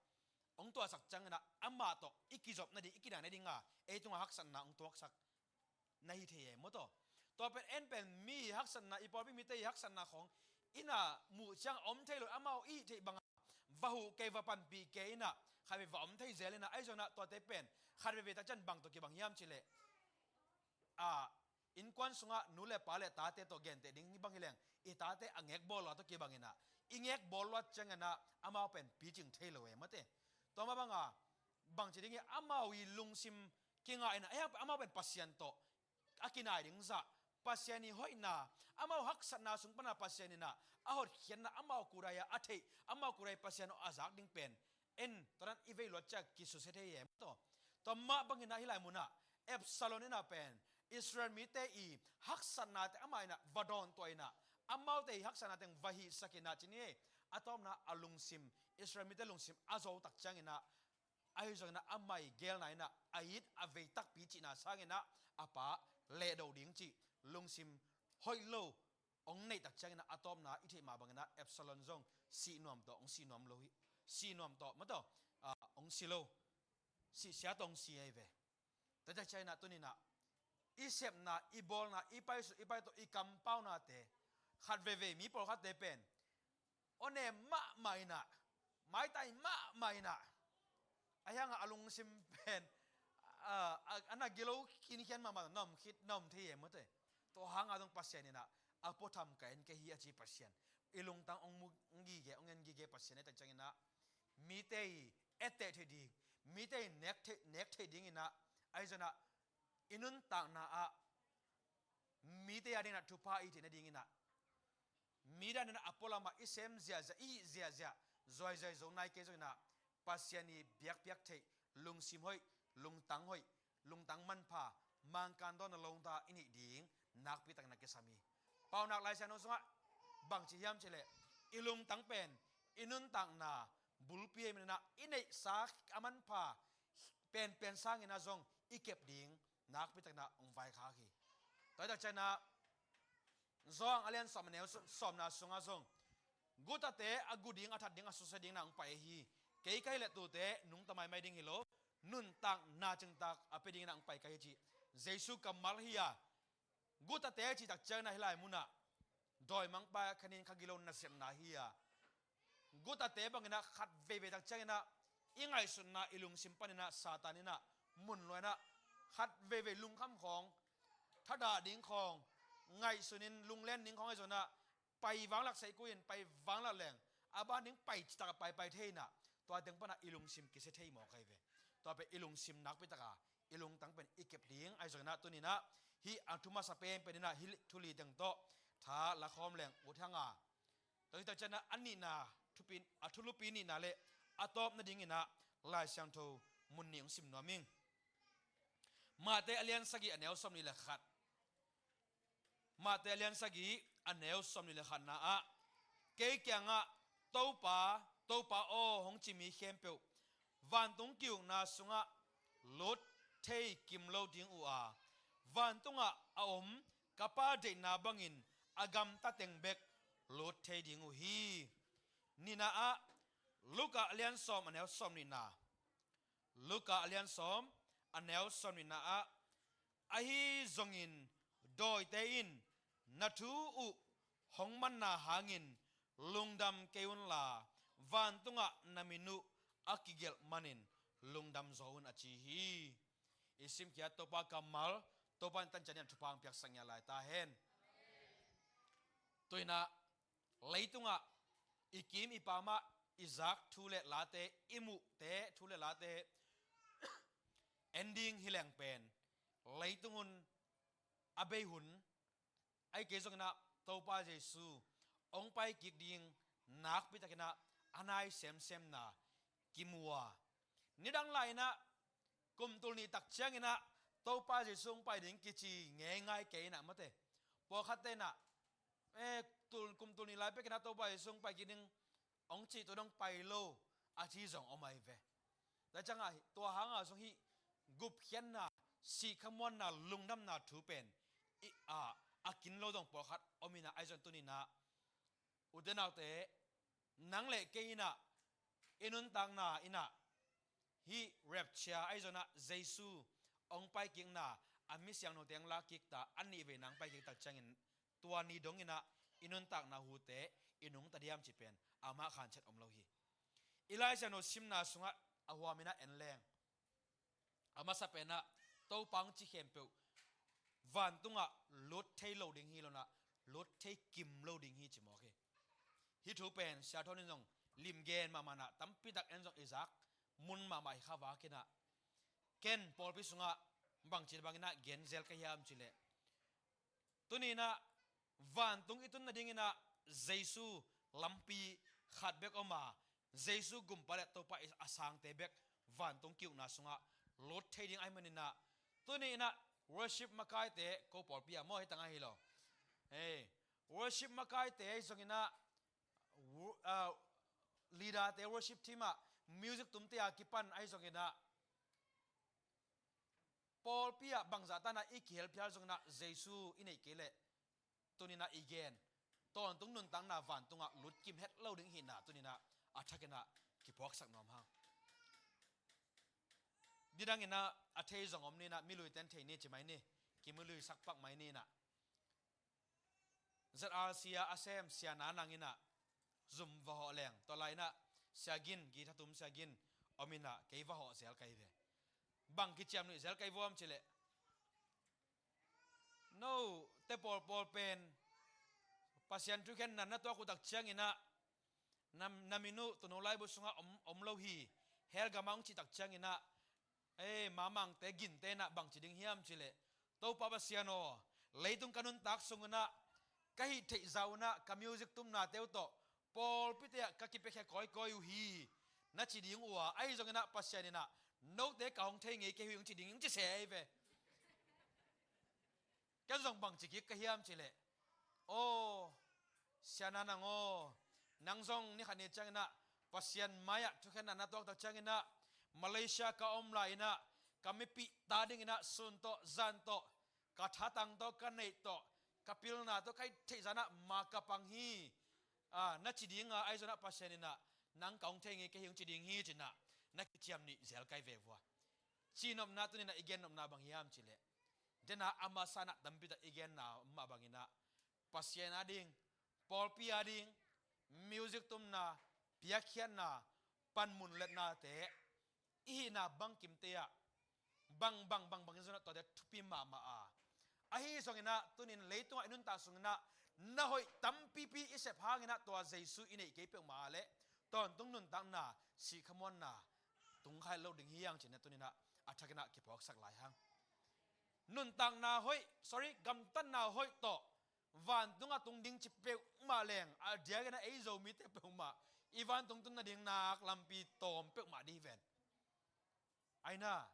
hong tuahsak ciangin ah, amah tawh i kizop nading, i kinai nadinga ei tungah haksatna hong tuahsak na hi thei e, maw taw. Tua pen en pen mi haksatna, i pawlpi mite i haksatna khawng i na muh ciang a om thei lo, amau i theih banga va huh kei, va panpih kei in ah, khat veivei va om thei zel in ah, ahi zongin ah tuate pen khat veivei tak ciang bang tawh kibang hiam cih leh, ah, innkuan sungah nu le pa le tate tawh genteh ding hi bang hi leng, i tate a ngekbawl lua tawh kibang in ah, i ngekbawl luat ciangin ah amau pen picing thei lo e, mate. Tua mah banga bangci ding hi, amau i lungsim kingah in ah, eh, amau pen Pasian tawh a kinai ding zah, Pasian i hoihna, amau haksatna sung pana Pasian in ah a hotkhiatna, amau kurai a a theih, amau kurai Pasian aw a zak ding pen en, tua dan i vei luat ciang kisusia thei e, maw taw. Tua mah bangin ah hih lai munah Absalom in ah pen Israel mite i haksatnate amah in ah va dawntuah in ah, amaute i haksatnate va hihsak in ah, ci ni e. A tawpna a lungsim, Israel mite lungsim a zo tak ciangin ah, ahi zongin ah amah i geelna in ah a it a vei takpi cihna sangin ah a pa lehdo ding cih lungsim hoih lo hong neih tak ciangin ah, a tawpna i theih mah bangin ah Absalom zong sih nuam tawh, hong sih nuam lo hi, sih nuam tawh, maw taw, ah, hong si lo, sihsia tawh hong si ahi ve. Tua tak ciangin ah tuni-in ah i sepna, i bawlna, i paisuk, i paito, i kampaunate, khat veivei mi pawlkhatte pen aw nem mahmah in ah, maitai mahmah in ah, ahi hangah a lungsim pen, ah, a, a na gilo khinkhian mahmah, na om khit, na om thei e, maw taw. Tua hangah zong Pasian in ah a puatham ka en kei hi a ci Pasian, i lungtang hong mu, hong gige, hong en gige Pasian ahi tak ciangin ah, mite i etteh theih ding, mite i nek theih, nek theih dingin ah, ahi zongin ah i nuntakna ah mite a dingin ah thupha i theih nadingin ah, mite a dingin ah a pualamah i sem ziahziah, i hih ziahziah, zuaizuai zo nai kei zongin ah, Pasian i biakpiak theih, lungsim hoih, lungtang hoih, lungtang manpha, Mangkan dawnna lawngta i neih ding nakpi takin a kisam hi. Paunak Lai Siangtho sungah bangci hiam cih leh, i lungtang pen i nuntakna bulpi ahih manin ah, i neihsa a manpha penpen sangin ah zong i kep ding nakpi takin ah hong vaikhak hi. Tua hi tak ciangin ah Johan a lian sawm, a neu sawm, sawmna sungah zong, gutate a gu ding, a that ding, a susia dingin ah hong pai hi. Kei ka hih leh tuute nungta maimai ding hi lo, nuntakna cingtak a pia dingin ah hong pai ka hi, ci Jesu kammal hi a, gutate cih tak ciangin ah hih lai munah dawimangpa khenin kha gilo nasepna hi a, gutate bangin ah khat veivei tak ciangin ah i ngaihsutna, i lungsim panin ah Satan in ah mun lua in ah, khat veivei lungkham khawng, thadah ding khawng, ngaihsunin lunglen ding khawng ahi zongin ah, pai vanglak, seikui in pai vanglak leng, a ban ding pai citak a paipai thei in ah, tua teng pan ah i lungsim kisia thei mawk ahi ve. Tua pen i lungsim nakpi tak a, i lungtang pen i kep ding ahi zongin ah, tuni-in ah hih a thu masa penpen in ah hih thu li teng tawh tha la khawm leng ut hi hang a, tua hi tak ciangin ah a nihna, thupi, a thulupi nihna le a tawp nadingin ah Lai Siangtho mun nih hong sim nuam ing. Matthai a lian sagih, a neu sawmnih le khat. Matthai a lian sagih, a neu sawmnih le khatna ah, kei kiangah, Topa, Topa aw, hong ci mi khempeuh vantung ki-ukna sungah lut thei kim lo ding uh a, vantungah a om ka Pa deihna bangin a gamta teng bek lut thei ding uh hi. Nihna ah, Luka a lian sawm, a neu sawmnihna. Luka a lian sawm, a neu sawmnihna ah, ahi zongin dawite in na thu uh hong manna hangin lungdam kei unla, vantungah na min uh a kigelh manin lungdam zaw un, a ci hi. I simkhiat Topa kammal, Topa in tancian in thupha hong piaksak ngiat lai ta hen. Tu-in ah leitungah i kim i pamah i zak thu le late, i muhte thu le late en ding hi leng pen leitung hun, a bei hun, ahih kei zongin ah Topa Jesu hong pai kik ding nakpi takin ah a nai semsemna kimu a, nidang lai-in ah kum tul nih tak ciangin ah Topa Jesu hong pai ding kici ngeingai kei in ah, mate, pawlkhatte in ah, eh, tul, kum tul nih lai pekin ah Topa Jesu hong pai kik ding hong cih tu dong pai lo a ci zong om ahi ve. Tua ciangah tua hangah zong hih gupkhiatna, sihkhamuanna, lungdamna thu pen i, a, a kin lo zong pawlkhat om in ah, ahi zong tuni-in ah ute naute, nang le kei in ah i nuntakna in ah hih rapture, ahi zong ah Jesu hong pai kikna, a mi siangthote hong lak kik ta, a nih vei nang pai kik tak ciangin tua ni dongin ah i nuntakna hute i nungta diam cih pen amah khanciat om lo hi. I Lai Siangtho simna sungah a huamin ah en leng, a masa pen ah Topa hong cih khempeuh vantungah lut thei lo ding hi lo-in ah lut thei kim lo ding hi ci mawk hi. Hih thu pen Sia Thawng in zong limgen mahmah in ah tampi tak en zong i zak mun mahmah hi kha, vakin ah ken pawlpi sungah bangci bangin ah gen zel ka hiam cih leh, tuni-in ah vantung i tun nadingin ah Jesu lampi khat bek om a, Jesu gumpa le Topa i, a sangte bek vantung ki-ukna sungah lut thei ding ahih manin ah, tuni-in ah worship makaite, ko pawlpi ah maw, hih tangah hi lo, hei, worship makaite ahi zongin ah, wo-, ah, leader-te, worship team ah, music tumte a kipan ahi zongin ah, pawlpi ah bangzah tan ah i kihel phial zongin ah Jesu i neih kei leh, tuni-in ah i gen tawntung nuntakna vantungah lut kim het lo ding hihna tuni-in ah a thakin ah kipuaksak nuam hang. Nidangin ah a thei zong om ni-in ah, miluite in thei ni ci mai ni, kimiluisak pak mai ni-in ah, Z R C a a sem Sia Na Nang in ah zum va hawh leng, tua lai-in ah Sia Gin, guitar tum Sia Gin om in ah kei va hawh zel ka hi ve. Bang kiciamnuih zel ka hi vuam cih leh, note pawlpawl pen Pasian thukhenna na tuak uh tak ciangin ah, na, na min uh tuuno laibu sungah om, om lo hi, hell gamah hong cih tak ciangin ah, ei, Mamangte, Ginte in ah bangci ding hiam cih leh, Topa Pasian aw, leitung ka nuntak sungin ah ka hih theih zah un ah ka music tumnate uh tawh pawlpite ah ka kipiakhia kawikawi uh hi, na ci ding uh a, ahi zongin ah Pasian in ah, note ka hong thei ngei kei hi ung ci ding, hong ci se ahi ve. Ken zong bangci kik ka hiam cih leh, aw, Sia Na Nang aw, nang zong ni khat ni ciangin ah Pasian mai-ah thukhenna na tuak tak ciangin ah, Malaysia ka om lai-in ah ka mipihte adingin ah sun tawh zan tawh, ka thatang tawh, ka neih tawh, ka pilna tawh, ka hih theih zah in ah ma ka pang hi, a, na ci ding a, ahi zongin ah Pasian in ah, nang ka hong thei ngei kei hi ung ci ding hi ci-in ah na kiciamnuih zel ka hi ve vua. Cihnopna tuni-in ah i gennopna bang hiam cih leh, den a, a masa-in ah tampi tak i genna mah bangin ah, Pasian ading, pawlpi ading, music tumna, piakkhiatna, panmun letnate, i hihna bangkimte ah bang, bang, bang, bangin zong ah tuate thupi mahmah a, ahi zongin ah tuni-in leitungah i nuntak sungin ah na hoih tampipi i sep hangin ah tua Jesu i neih kei peuhmah leh tawntung nuntakna, sihkhamuanna tung kha het lo ding hi hang ci-in ah tuni-in ah a thakin ah kipuaksak lai hang. Nuntakna hoih, sorry, gamtatna hoih tawh vantung a tung ding ci peuhmah leng, a diakin ah ei Zomite peuhmah i vantung tun nading nak lampi tawm peuhmah ding hi ven. Aina,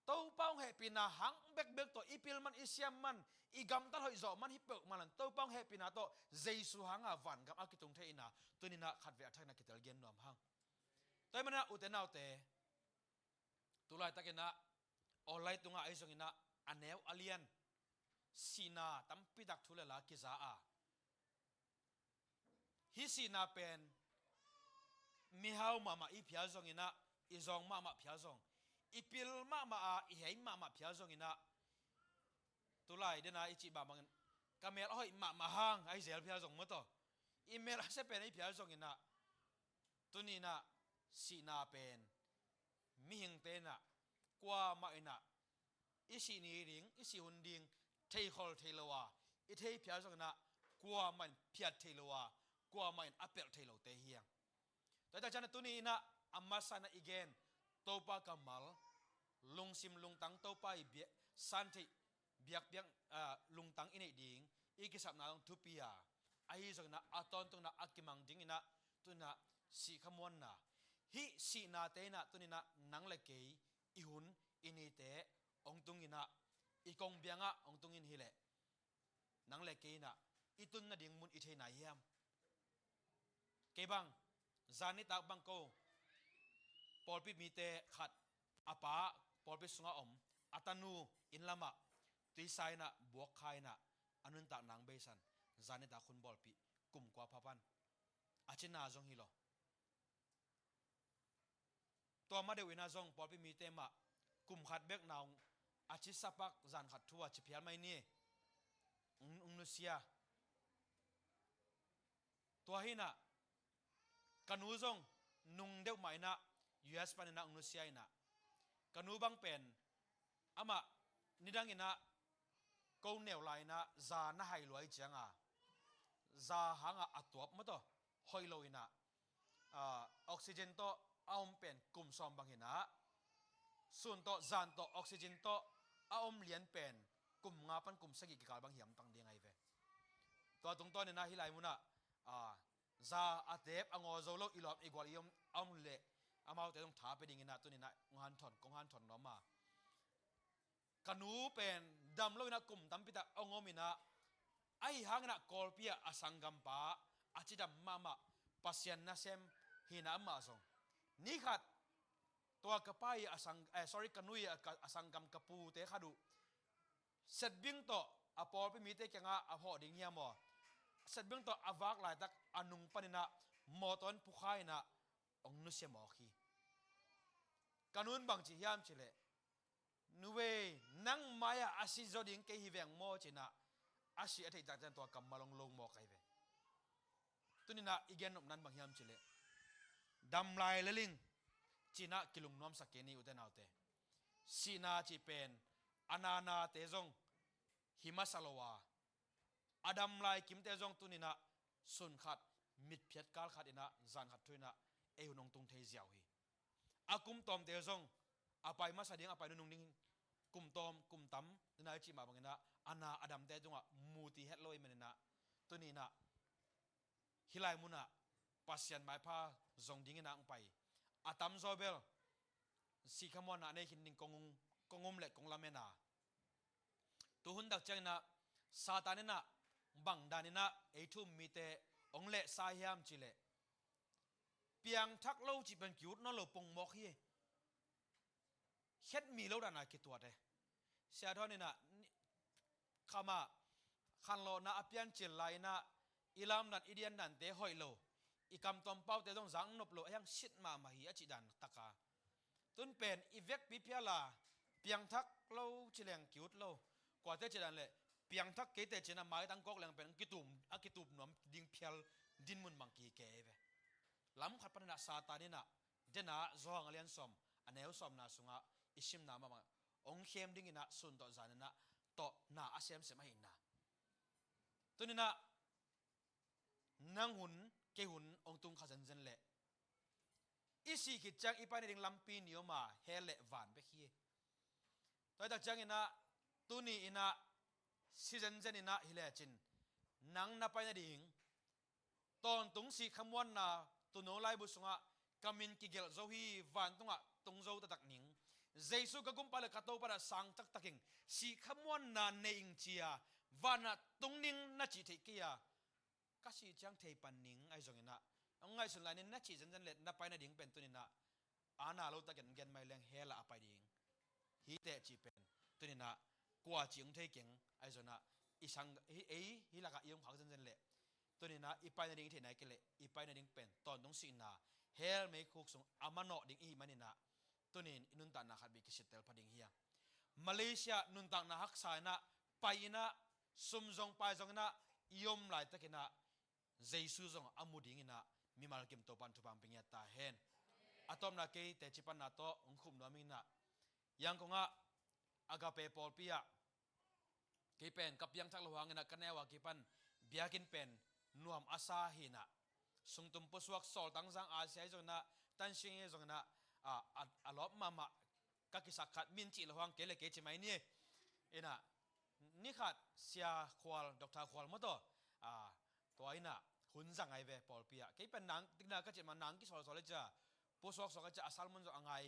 Topa hong hehpihna hang bekbek tawh i pil man, i siam man, i gamtat hoih zawh man hi peuhmah leng, Topa hong hehpihna tawh Jesu hanga vangam a kitung thei in ah, tuni-in ah khatvei a thakin ah kitel gen nuam hang. Tua ahih manin ah ute naute, tu laitakin ah online tungah ahi zongin ah a neu a lian sihna tampi tak thu le la kiza a, hih sihna pen mihau mahmah i phial zongin ah, i zawng mahmah phial zong, i pil mahmah a, i hei mahmah phial zongin ah, tu lai den a i cih bangbangin ka mel a hoih mahmah hang a i zel phial zong maw taw, i mel a sia pen a i phial zongin ah, tuni-in ah sihna pen mihingte in ah, kuamah in ah i sih ni ding, i sih hun ding theikhol thei lo a, i thei phial zong inah kuamah in phiat thei lo a, kuamah in a pelh thei lote hi hang. Tua hi tak ciang tuni inah a masa inah i gen Topa kammal, lungsim lungtang Topa i bia-, san theih biakpiak, ah, lungtang i neih ding, i kisapna zong thupi a, ahi zong inah a tawntung inah a kimang ding inah tuni inah sihkhamuanna, hih sihnate inah tuni inah nang le kei i hun i nite hong tung inah, i kong biangah hong tung in hileh nang le kei inah i tun nading mun i thei nai hiam? Kei bang, zan nitak bang ko pawlpi mite khat, a pa pawlpi sungah om, a tanu inn lamah tuisa inah buak kha inah a nuntak nang beisan, zan nitak hun bawlpih, kum kua pha pan, a cina zong hi lo. Tua ma deuh inah zong pawlpi mite mah kum khat bek na hong, a ci sapak zan khat thu a ci phial mai ni. Hong, hong nusia. Tua hi inah ka nu zong nung deuh mah inah U S pan inah hong nusia inah, ka nu bang pen amah nidang inah ko neu lai inah za na hai lua i cianga, za hanga a tuap maw tawh hoih lo inah, ah, oxygen tawh a om pen kum sawm bang inah, sun tawh zan tawh oxygen tawh a om lian pen kum nga pan kum sagih kikal bang hiam tang ding ahi ve. Tua tungtawn inah hih lai munah, ah, za a tep a ngaw zo lo i lawm i gual i om, a om leh amaute zong tha pia ding inah tuni inah hong hanthawn, kong hanthawn nuam a. Ka nu pen dam lo inah kum tampi tak hong om inah, ahi hang inah Kawlpi ah a sanggampa a cidam mahmah, Pasian nasem hi inah amah zong. Ni khat tua ka pa i a sang-, eh, sorry, ka nu i a ka, a sanggam ka pute khat uh Setbing tawh a pawlpi mite kiangah a hawh ding hiam aw? Setbing tawh a vak laitak a nung pan inah mawtaw in pukha inah hong nusia mawk hi. Ka nu in bang ci hiam cih leh, "Nu ei, nang mai-ah a si zaw ding kei hi veng maw?" ci inah a si a theih tak ciang tua kammal hong lo mawk ahi ve. Tuni inah i gen nopna in bang hiam cih leh, dam lai lel ing ci inah kilungnuamsak kei ni, ute naute. Sihna cih pen a nanate zong hi masa lo a, a dam lai kimte zong tuni inah sun khat, mitphiat kal khat inah, zan khat thu inah ei hun hong tung thei ziau hi. A kum tawmte zong a pai masa ding, a pai nunung ding, kum tawm kum tam inah i cih mah bang inah a na a damte tungah mu ti het lo ahih man inah, tuni inah hih lai munah Pasian maipha zong ding inah hong pai. A tamzaw bel sihkhamuanna a nei khin ding kong, kong um leh kong lamen a. Tu hun tak ciang inah Satan inah bang dan inah ei thu-um mite hong lehsa hiam cih leh, piangthak lo cih pen ki-ut nawn lo pongmawk hi. Khetmi lo dan a kituat e. Sia Thawn inah, ni-, khamah khanlawhna a piancil lai inah, i lamdan i diandante hoih lo, i kamtuam paute zong zak nop lo, a hiang sit mahmah hi a cih dan tak a. Tun pen i vekpi phial a, piangthak lo ci leng ki-ut lo. Kuate cih dan leh, piangthak keite ci inah maitang kawk leng pen kitup, a kitup nuam ding phial dinmun bang kikei ve. Lam khat pan inah Satan inah, dena Johan a lian sawm, a neu sawmna sungah i simna mahmah, hong khem ding inah sun tawh zan inah tawh na a semsem ahihna. Tuni inah nang hun, kei hun hong tung kha zenzen leh, i sih khit ciang i pai nading lampi ni om a, hell leh van bek hi. Tua hi tak ciang inah, tuni inah, si zenzen inah hi lecin, nang na pai nading tawntung sihkhamuanna, tuuno laibu sungah ka min kigelh zo hi, vantungah tung zo taktak ning. Jesu ka Gumpa le ka Topa na sang taktak ing, sihkhamuanna nei ing ci a, vanah tung ning na cih theih kei a, ka sih ciang thei pan ning ahi zong inah, hong ngaihsun lai ning na cih zenzen leh na pai nading pen tuni inah, a na lo takin gen mai leng hell ah a pai ding hi teh cih pen tuni inah kua cih hong thei keng ahi zong inah, i sang, hih ei hih lakah i om khak zenzen leh, tuni inah i pai nading i theih nai kei leh, i pai nading pen tawntung sihna, hell meikhuk sung a manawh ding i hih man inah, tuni in i nuntakna khat bek kisittel pha ding hi a. Malaysia nuntakna haksa inah, pai inah, sum zong pai zong inah i om laitak inah, Jesu zong a mu ding inah, mimal kim Topan thupha hong pia ngiat ta hen. A tawpna kei teci panna tawh hong khum nuam ing inah, Yangon ah Agape pawlpi ah kei pen ka piangthak loh hangin ah ka neu a kipan biakinn pen nuam a sa hi-in ah, sungtum pusuak, sawltang zang, a sia ahi zongin ah, tansing ahi zongin ah, a, a, a lawp mahmah ka kisak khat, min cih loh hang kei le kei ci mai ni. In ah, ni khat Sia Khual, Doctor Khual maw taw, a, tua in ah hun zang ahi ve pawlpi ah. Kei pen nang, tikna ka cih mah nang kisawlsawl ahi ciang, pusuaksuak ahi ciang a sermon zong a ngai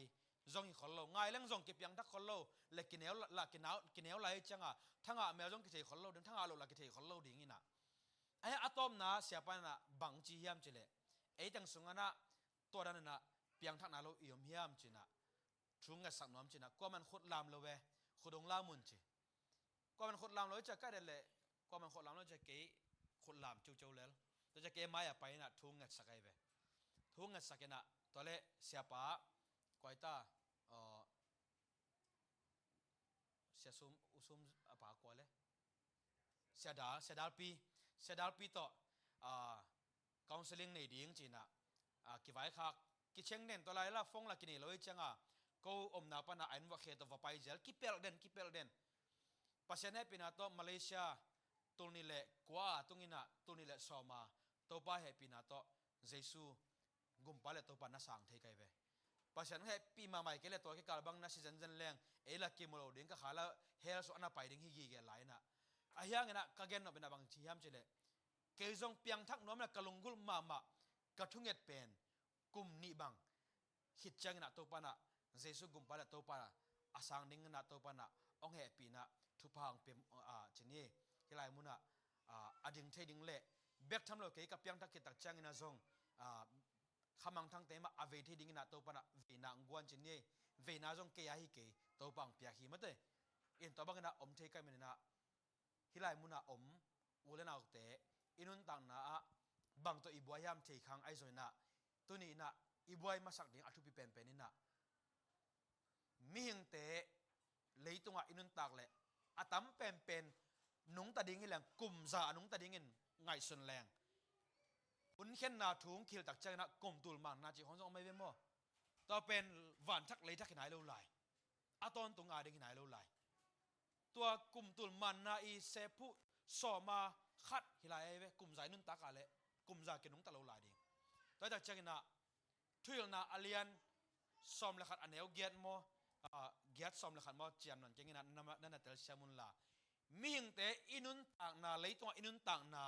zong hi khol lo, ngai leng zong kipiangthak khol lo, le kineu la, kineu, kineu lai ciang a, thangah mel zong kithei khol lo ding, thangah loh la kithei khol lo ding in ah. Ahi a tawpna siapa in ah bang ci hiam cih leh, ei teng sungah in ah tua dan in ah piangthakna lo i om hiam ci-in ah, thu ngetsak nuam ci-in ah, kuaman khut lam lo ve, khut hong lam un ci. Kuaman khut lam lo i ciang ka det leh, kuaman khut lam lo i ciang kei khut lam ciuciu lel. Tua ciang kei mai-ah pai in ah thu ngetsak ahi ve. Thu ngetsak in ah, tua leh siapa, kua hi ta, aw, Sia Sum, U Sum a pa kua le? Sia Dal, Sia Dalpi, Sia Dalpi tawh, ah, counselling nei ding ci-in ah, ah, kivaikhak, kicheng den, tua lai la phone la kinei lo ahi ciang a, ko omna pan ah a inn vuah khe tawh va pai zel, kipelh den, kipelh den. Pasian hehpihna tawh Malaysia tul nih le kua a tung in ah, tul nih le sawm a, Topa hehpihna tawh Jesu gumpa le Topa na sang thei ka hi ve. Pasian hehpih mahmah kei leh tua kikal bang na si zenzen leng, ei la kimu lo ding, ka kha la hell sung a na pai ding hi gige lai in ah. Ahi hangin ah ka gen nop in ah bang ci hiam cih leh, kei zong piangthak nuam in ah ka lunggulh mahmah, ka thunget pen kum nih bang khit ciangin ah Topa in ah, Jesu gumpa le Topa a sang dingin ah Topa in ah hong hehpih in ah thupha hong pia, ah, ci ni. Hih lai mun ah, ah, a ding thei ding le bek tham lo kei ka piangthak khit tak ciangin ah zong, ah, khamangthangte mah a vei thei dingin ah Topa in ah veina hong guan ci ni. Veina zong kei a hi kei, Topa hong piak hi mate. In tua bangin ah om thei ka hih manin ah, hih lai mun ah om u le naute i nuntakna ah bang tawh i buai hiam thei khang ahi zongin ah, tuni in ah i buai masak ding a thupi penpen in ah, mihingte leitungah i nuntak leh a tam penpen nungta ding hi leng, kum za a nungta dingin ngaihsun leng, hun khenna thu hong khil tak ciangin ah kum tul manna cih khawng zong om ahi ve maw? Tua pen van thak lei thak hi nai lo lai. A tawntung a ding hi nai lo lai. Tua kum tul manna i sephuh sawm a khat hi lai ahi ve, kum za i nuntak a leh kum za kinungta lo lai ding. Tua hi tak ciangin ah Thuhilhna a lian sawm le khat a neu giat maw, ah, giat sawm le khat maw, ciam nawn keng in ah na, na, na telsiam un la. Mihingte i nuntakna, leitungah i nuntakna,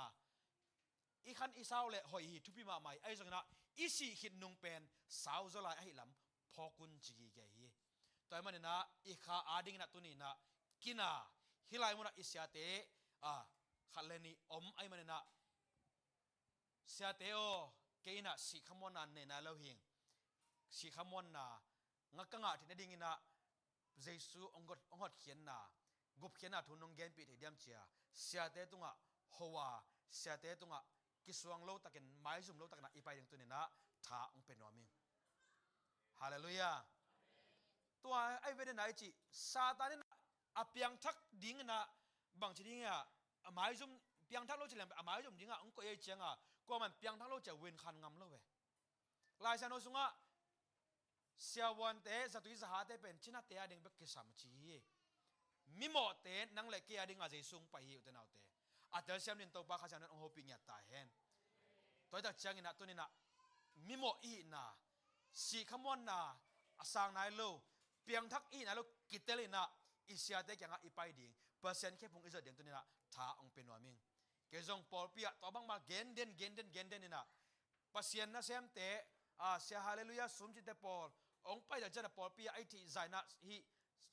i khan i sau le hoih hi, thupi mahmah hi, ahi zongin ah i sih khit nung pen sau zaw lai ahih lam phawk un ci gige hi. Tua ahih manin ah i kha a dingin ah tuni in ah kina, hih lai mun ah i siate, ah, khat le nih om ahih manin ah, siate aw, kei in ah sihkhamuanna nei nai lo hing. Sihkhamuanna nga ka ngah theih nadingin ah Jesu hong got, hong hotkhiatna, gupkhiatna thu nong genpih thei diam ci-a, siate tungah ho a, siate tungah kisuang lo takin, maizum lo takin ah i pai ding tuni in ah tha hong pia nuam ing. Halleluiah. Tua ahi ve, den a i cih Satan in ah a piangthak dingin ah bangci ding a, a maizum, piangthak lo ci leng a maizum dingah hong koih ahih ciangin ah, kuaman piangthak lo ci-a win khan ngam lo ve. Lai Siangtho sungah siavuante, zatui zahate pen cinate a ding bek kisam ci hi. Mimawhte nang le kei a dingah Jesu hong pai hi, ute naute. A telsiam dingin Topa Kha Siangtho in hong hopih ngiat ta hen. Tua hi tak ciangin ah tuni in ah mimawh i hihna, sihkhamuanna a sang nai lo, piangthak i hih nai lo kitel in ah i siate kiangah i pai ding, Pasian khephung i zat ding tuni in ah tha hong pia nuam ing. Kei zong pawlpi ah tua bangmah gen den, gen den, gen den in ah, Pasian nasemte, a, Sia Halleluiah Sum cite pawl hong pai tak ciangin ah pawlpi ah a i theih zah in ah hih,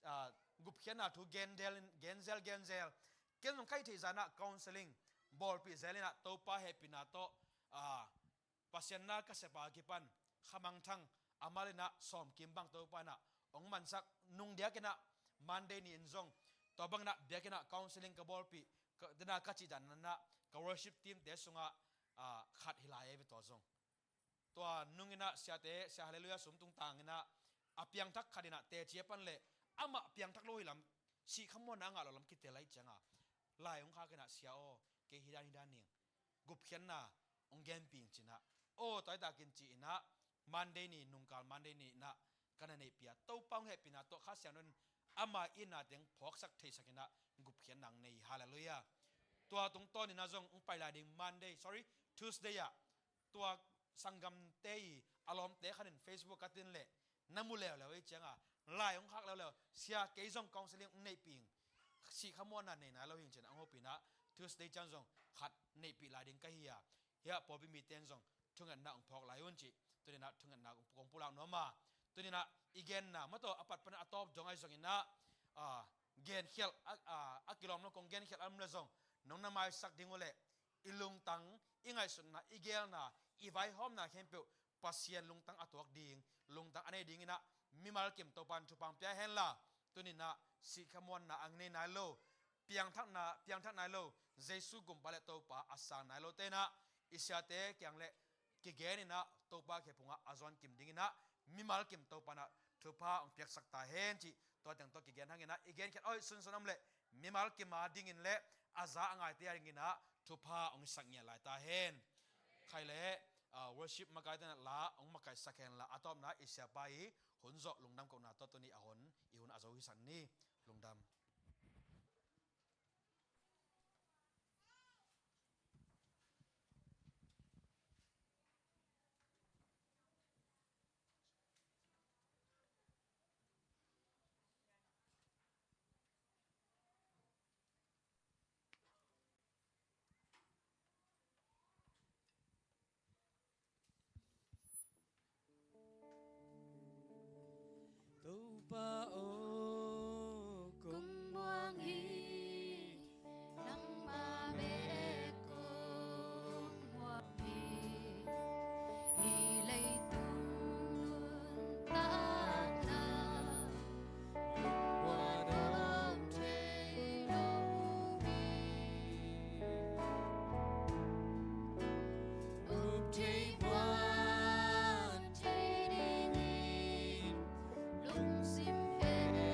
a, gupkhiatna thu gen del in, gen zel, gen zel. Ken zong ka i theih zah in ah counselling bawlpih zel in ah Topa hehpihna tawh, a, Pasian na ka sep a kipan khamangthang a mal in ah sawmkim bang Topa in ah hong mansak, nung diak in ah Monday ni in zong tua bang in ah biakinn ah counselling ka bawlpih, ka, den a ka cih dan in ah ka worship team te sungah, a, khat hi lai ahi ve tua zong. Tua nung in ah siate, Sia Halleluiah Sum tungtang in ah a piangthak khat in ah teci a pan leh amah piangthak lo hi lam, sihkhamuanna a ngah lo lam kitel ahih ciangin ah lai hong khak in ah, Sia aw, kei hi dan hi dan ning, gupkhiatna hong genpih ing ci in ah, aw, tua hi takin ci in ah Monday ni, nungkal Monday ni in ah ka na neihpih a, Topa hong hehpihna tawh Kha Siangtho in ama itna teng phawksak theisak in ah gupkhiatna hong nei hi. Halleluiah. Tua tungtawn in ah zong hong pai lai ding Monday, sorry, Tuesday ah tua sanggamte i a lawmte khat in Facebook ka tin leh na mu leuleu ei ciang a, lai hong khak leuleu, sia kei zong counseling hong neihpih ing, sih khamuanna nei nai lo hi ing ci-in ah hong hopih in ah Tuesday ciang zong khat neihpih lai ding ka hi a, hiah pawlpi mite in zong thungetna hong phawk lai un cih tuni in ah thungetna kong pulak nuam a. Tuni in ah i genna mah tawh a pat pan a tawp dong ahi zongin ah, a, genkhialh a, a, a kilawm lo kong genkhialh a om leh zong nong na maisak ding uh leh i lungtang, i ngaihsutna, i geelna, i vaihawmna khempeuh Pasian lungtang a tuak ding, lungtang a nei ding in ah mimal kim Topa'n thupha hong pia hen la, tuni in ah sih khamuanna hong nei nai lo, piangthakna, piangthak nai lo Jesu gumpa leh Topa a sang nai lote in ah i siate kiang leh kigen in ah Topa khe phungah a zuan kim ding in ah mimal kim Topa'n ah thupha hong piaksak ta hen cih tua teng tawh kigen hang in ah i genkhiat hoih sunsun om leh mimal kim a dingin leh a za a ngaite a dingin ah thupha hong hisak ngiat lai ta hen. Khai leh, ah, worship makaite in ah la hong makaihsak hen la, a tawpna i siapa i hun zawh lungdam kohna tawh tuni a hun, i hun a zo hisak ni. Lungdam. Topa aw, kong muang hi, nangmah bek kong muang hi. Hih leitung nuntakna lungmuan om thei lo hi. Up thei buan thei dingin lungsim pen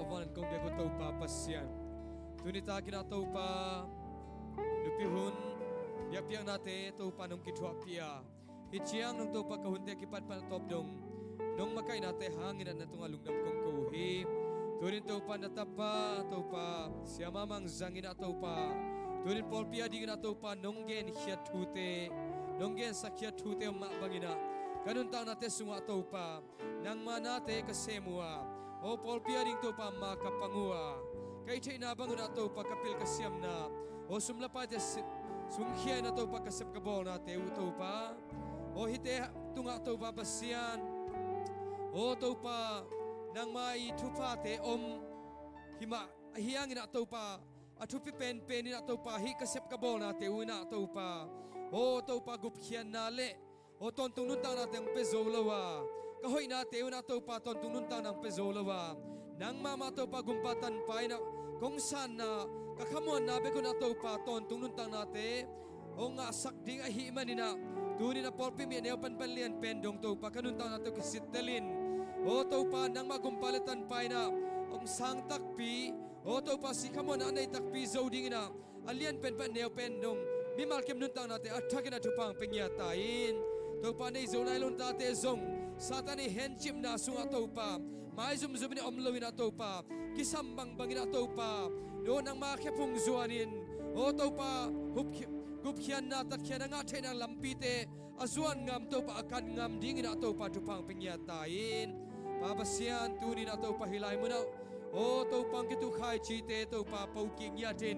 Vanah kong biak uh Topa Pasian, tuni takin ah Topa, nupi hun biakpiaknate Topa nong kithuahpih a, hih ciang nong Topa ka hunte a kipatpan a tawp dong nong makaihnate hangin ah na tungah lungdam kong ko uh hi. Tunin Topa na tapa Topa Siama Mang zangin ah Topa, tunin pawlpi a dingin ah Topa nong genkhiat thute, nong gensakhiat thute om mah bangin ah ka nuntaknate sungah Topa nangma nate ka sem uh a, aw pawlpi a ding Topa ma ka pang uh a, ka hih theihna bangun ah Topa ka pil ka siamna, aw sum le paite si-, sungkhia in ah Topa ka sep ka bawlnate uh Topa, aw hihte tungah Topa Pasian, aw Topa nangma i thuphate om himah ahi hangin ah Topa, a thupi penpen in ah Topa hih ka sep ka bawlnate uh in ah Topa, aw Topa gupkhiatna le aw tawntung nuntaknate hong pia zo lo a, ka hoihnate uh in ah Topa tawntung nuntakna hong pia zo lo a, nangmah mah Topa gumpa tanpa in ah kong sanna, ka khamuanna bek un ah Topa tawntung nuntaknate hong ngahsak ding ahih manin ah, tunin ah pawlpi mi a neu panpan lianpen dong Topa ka nuntaknate uh kisittelin, aw Topa nangmah gumpa le tanpa in ah hong sang takpi, aw Topa si khamuanna a nei takpi zo dingin ah a lianpen pan neupen dong mimal kim nuntaknate a thakin ah thupha hong pia ngiat ta in. Topa nei zo nai lo na tate zong Satan i hencipna sungah Topa maizumzum in ah om lo in ah Topa kisam bangbang in ah Topa, aw nangma khephung zuanin, aw Topa hupkhi-, gupkhiatna tatkhiatna ngah theihna lampite a zuan ngam Topa a kan ngam dingin ah Topa thupha hong pia ngiat ta in. Pa Pasian tunin ah Topa hih lai munah, aw Topa hong kituh khaicite Topa po kik ngiatin,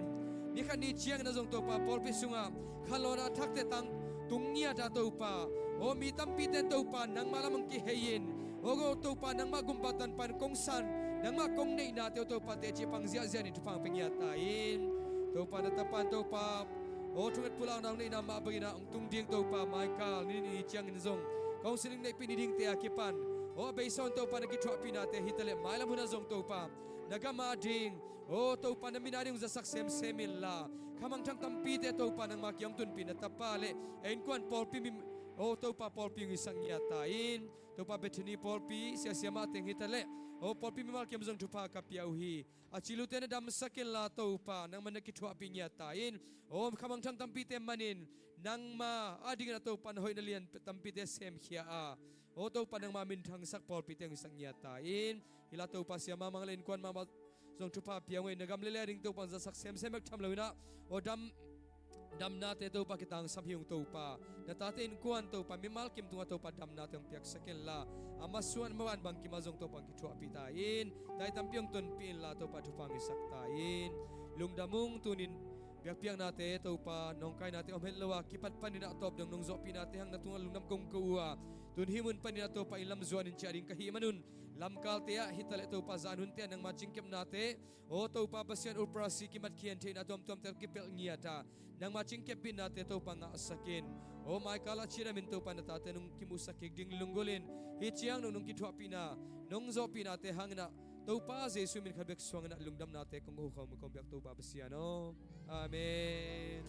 ni khat ni ciangin ah zong Topa pawlpi sungah khanlawhna a thakte tang tung ngiat ah Topa, aw mi tampite in Topa nangmah lam hong kihei in, aw Topa nangmah gumpa tanpa in kong san, nangmah kong neihnate uh Topa teci pang ziahziah in thupha hong pia ngiat ta in. Topa na tapa in Topa, aw thunget pulakna hong neihna mah bangin ah hong tung ding Topa Michael ni nih ni ciangin zong counselling neihpih ni dingte a kipan, aw a beisa un Topa na kithuahpihnate hi taleh mailam hunah zong Topa na gam a ding, aw Topa na min a ding hong zasak semsem inla, khamangthang tampite Topa nangma kiang hong tunpih na tapa le a innkuan pawlpi mi, aw Topa pawlpi hong hisak ngiat ta in. Topa Bethany pawlpi siasia mah teng hi taleh, aw pawlpi mimal kim zong thupha ka pia uh hi. A cilute na damsak inla Topa nangmah na kithuahpih ngiat ta in. Aw khamangthang tampite manin nangma a dingin ah Topa na hoih na lian tampite semkhia a, aw Topa nangma minthangsak pawlpite hong hisak ngiat ta in. Hih lai Topa siama mang le innkuan mahmah zong thupha pia uh hi. Na gam le lei a ding Topa hong zasak semsem bek tham lo in ah, aw dam damnate Topa kitangsam hi ung Topa. Na tate innkuan Topa mimal kim tungah Topa damnate hong piaksak inla, a masuan maban bangkimah zong Topa hong kithuahpih ta in. Taih tampi hong tonpih inla Topa thupha hong hisak ta in. Lungdam ung tunin biakpiaknate Topa nawngkainate om het lo a kipat panin ah tawp dong nong zawhpihnate hang na tungah lungdam kong ko uh a, tun hih mun panin ah Topa inn lam zuanin ciah ding ka hih manun lamkalte ah hi taleh Topa zan hunte ah nangma cingkepnate, aw Topa Pasian operasi kimat khian theihna tuamtuamte kipelh ngiat a, nangma cingkep binnate Topa ngahsak in. Aw Michael a cidamin Topa na tate nong kimuhsak kik ding lunggulhin, hih ciang nong nong kithuahpihna nong zawhpihnate hangin ah Topa Jesu min khat bek suangin ah lungdamnate kong ko khawm kong biak Topa Pasian aw. Amen.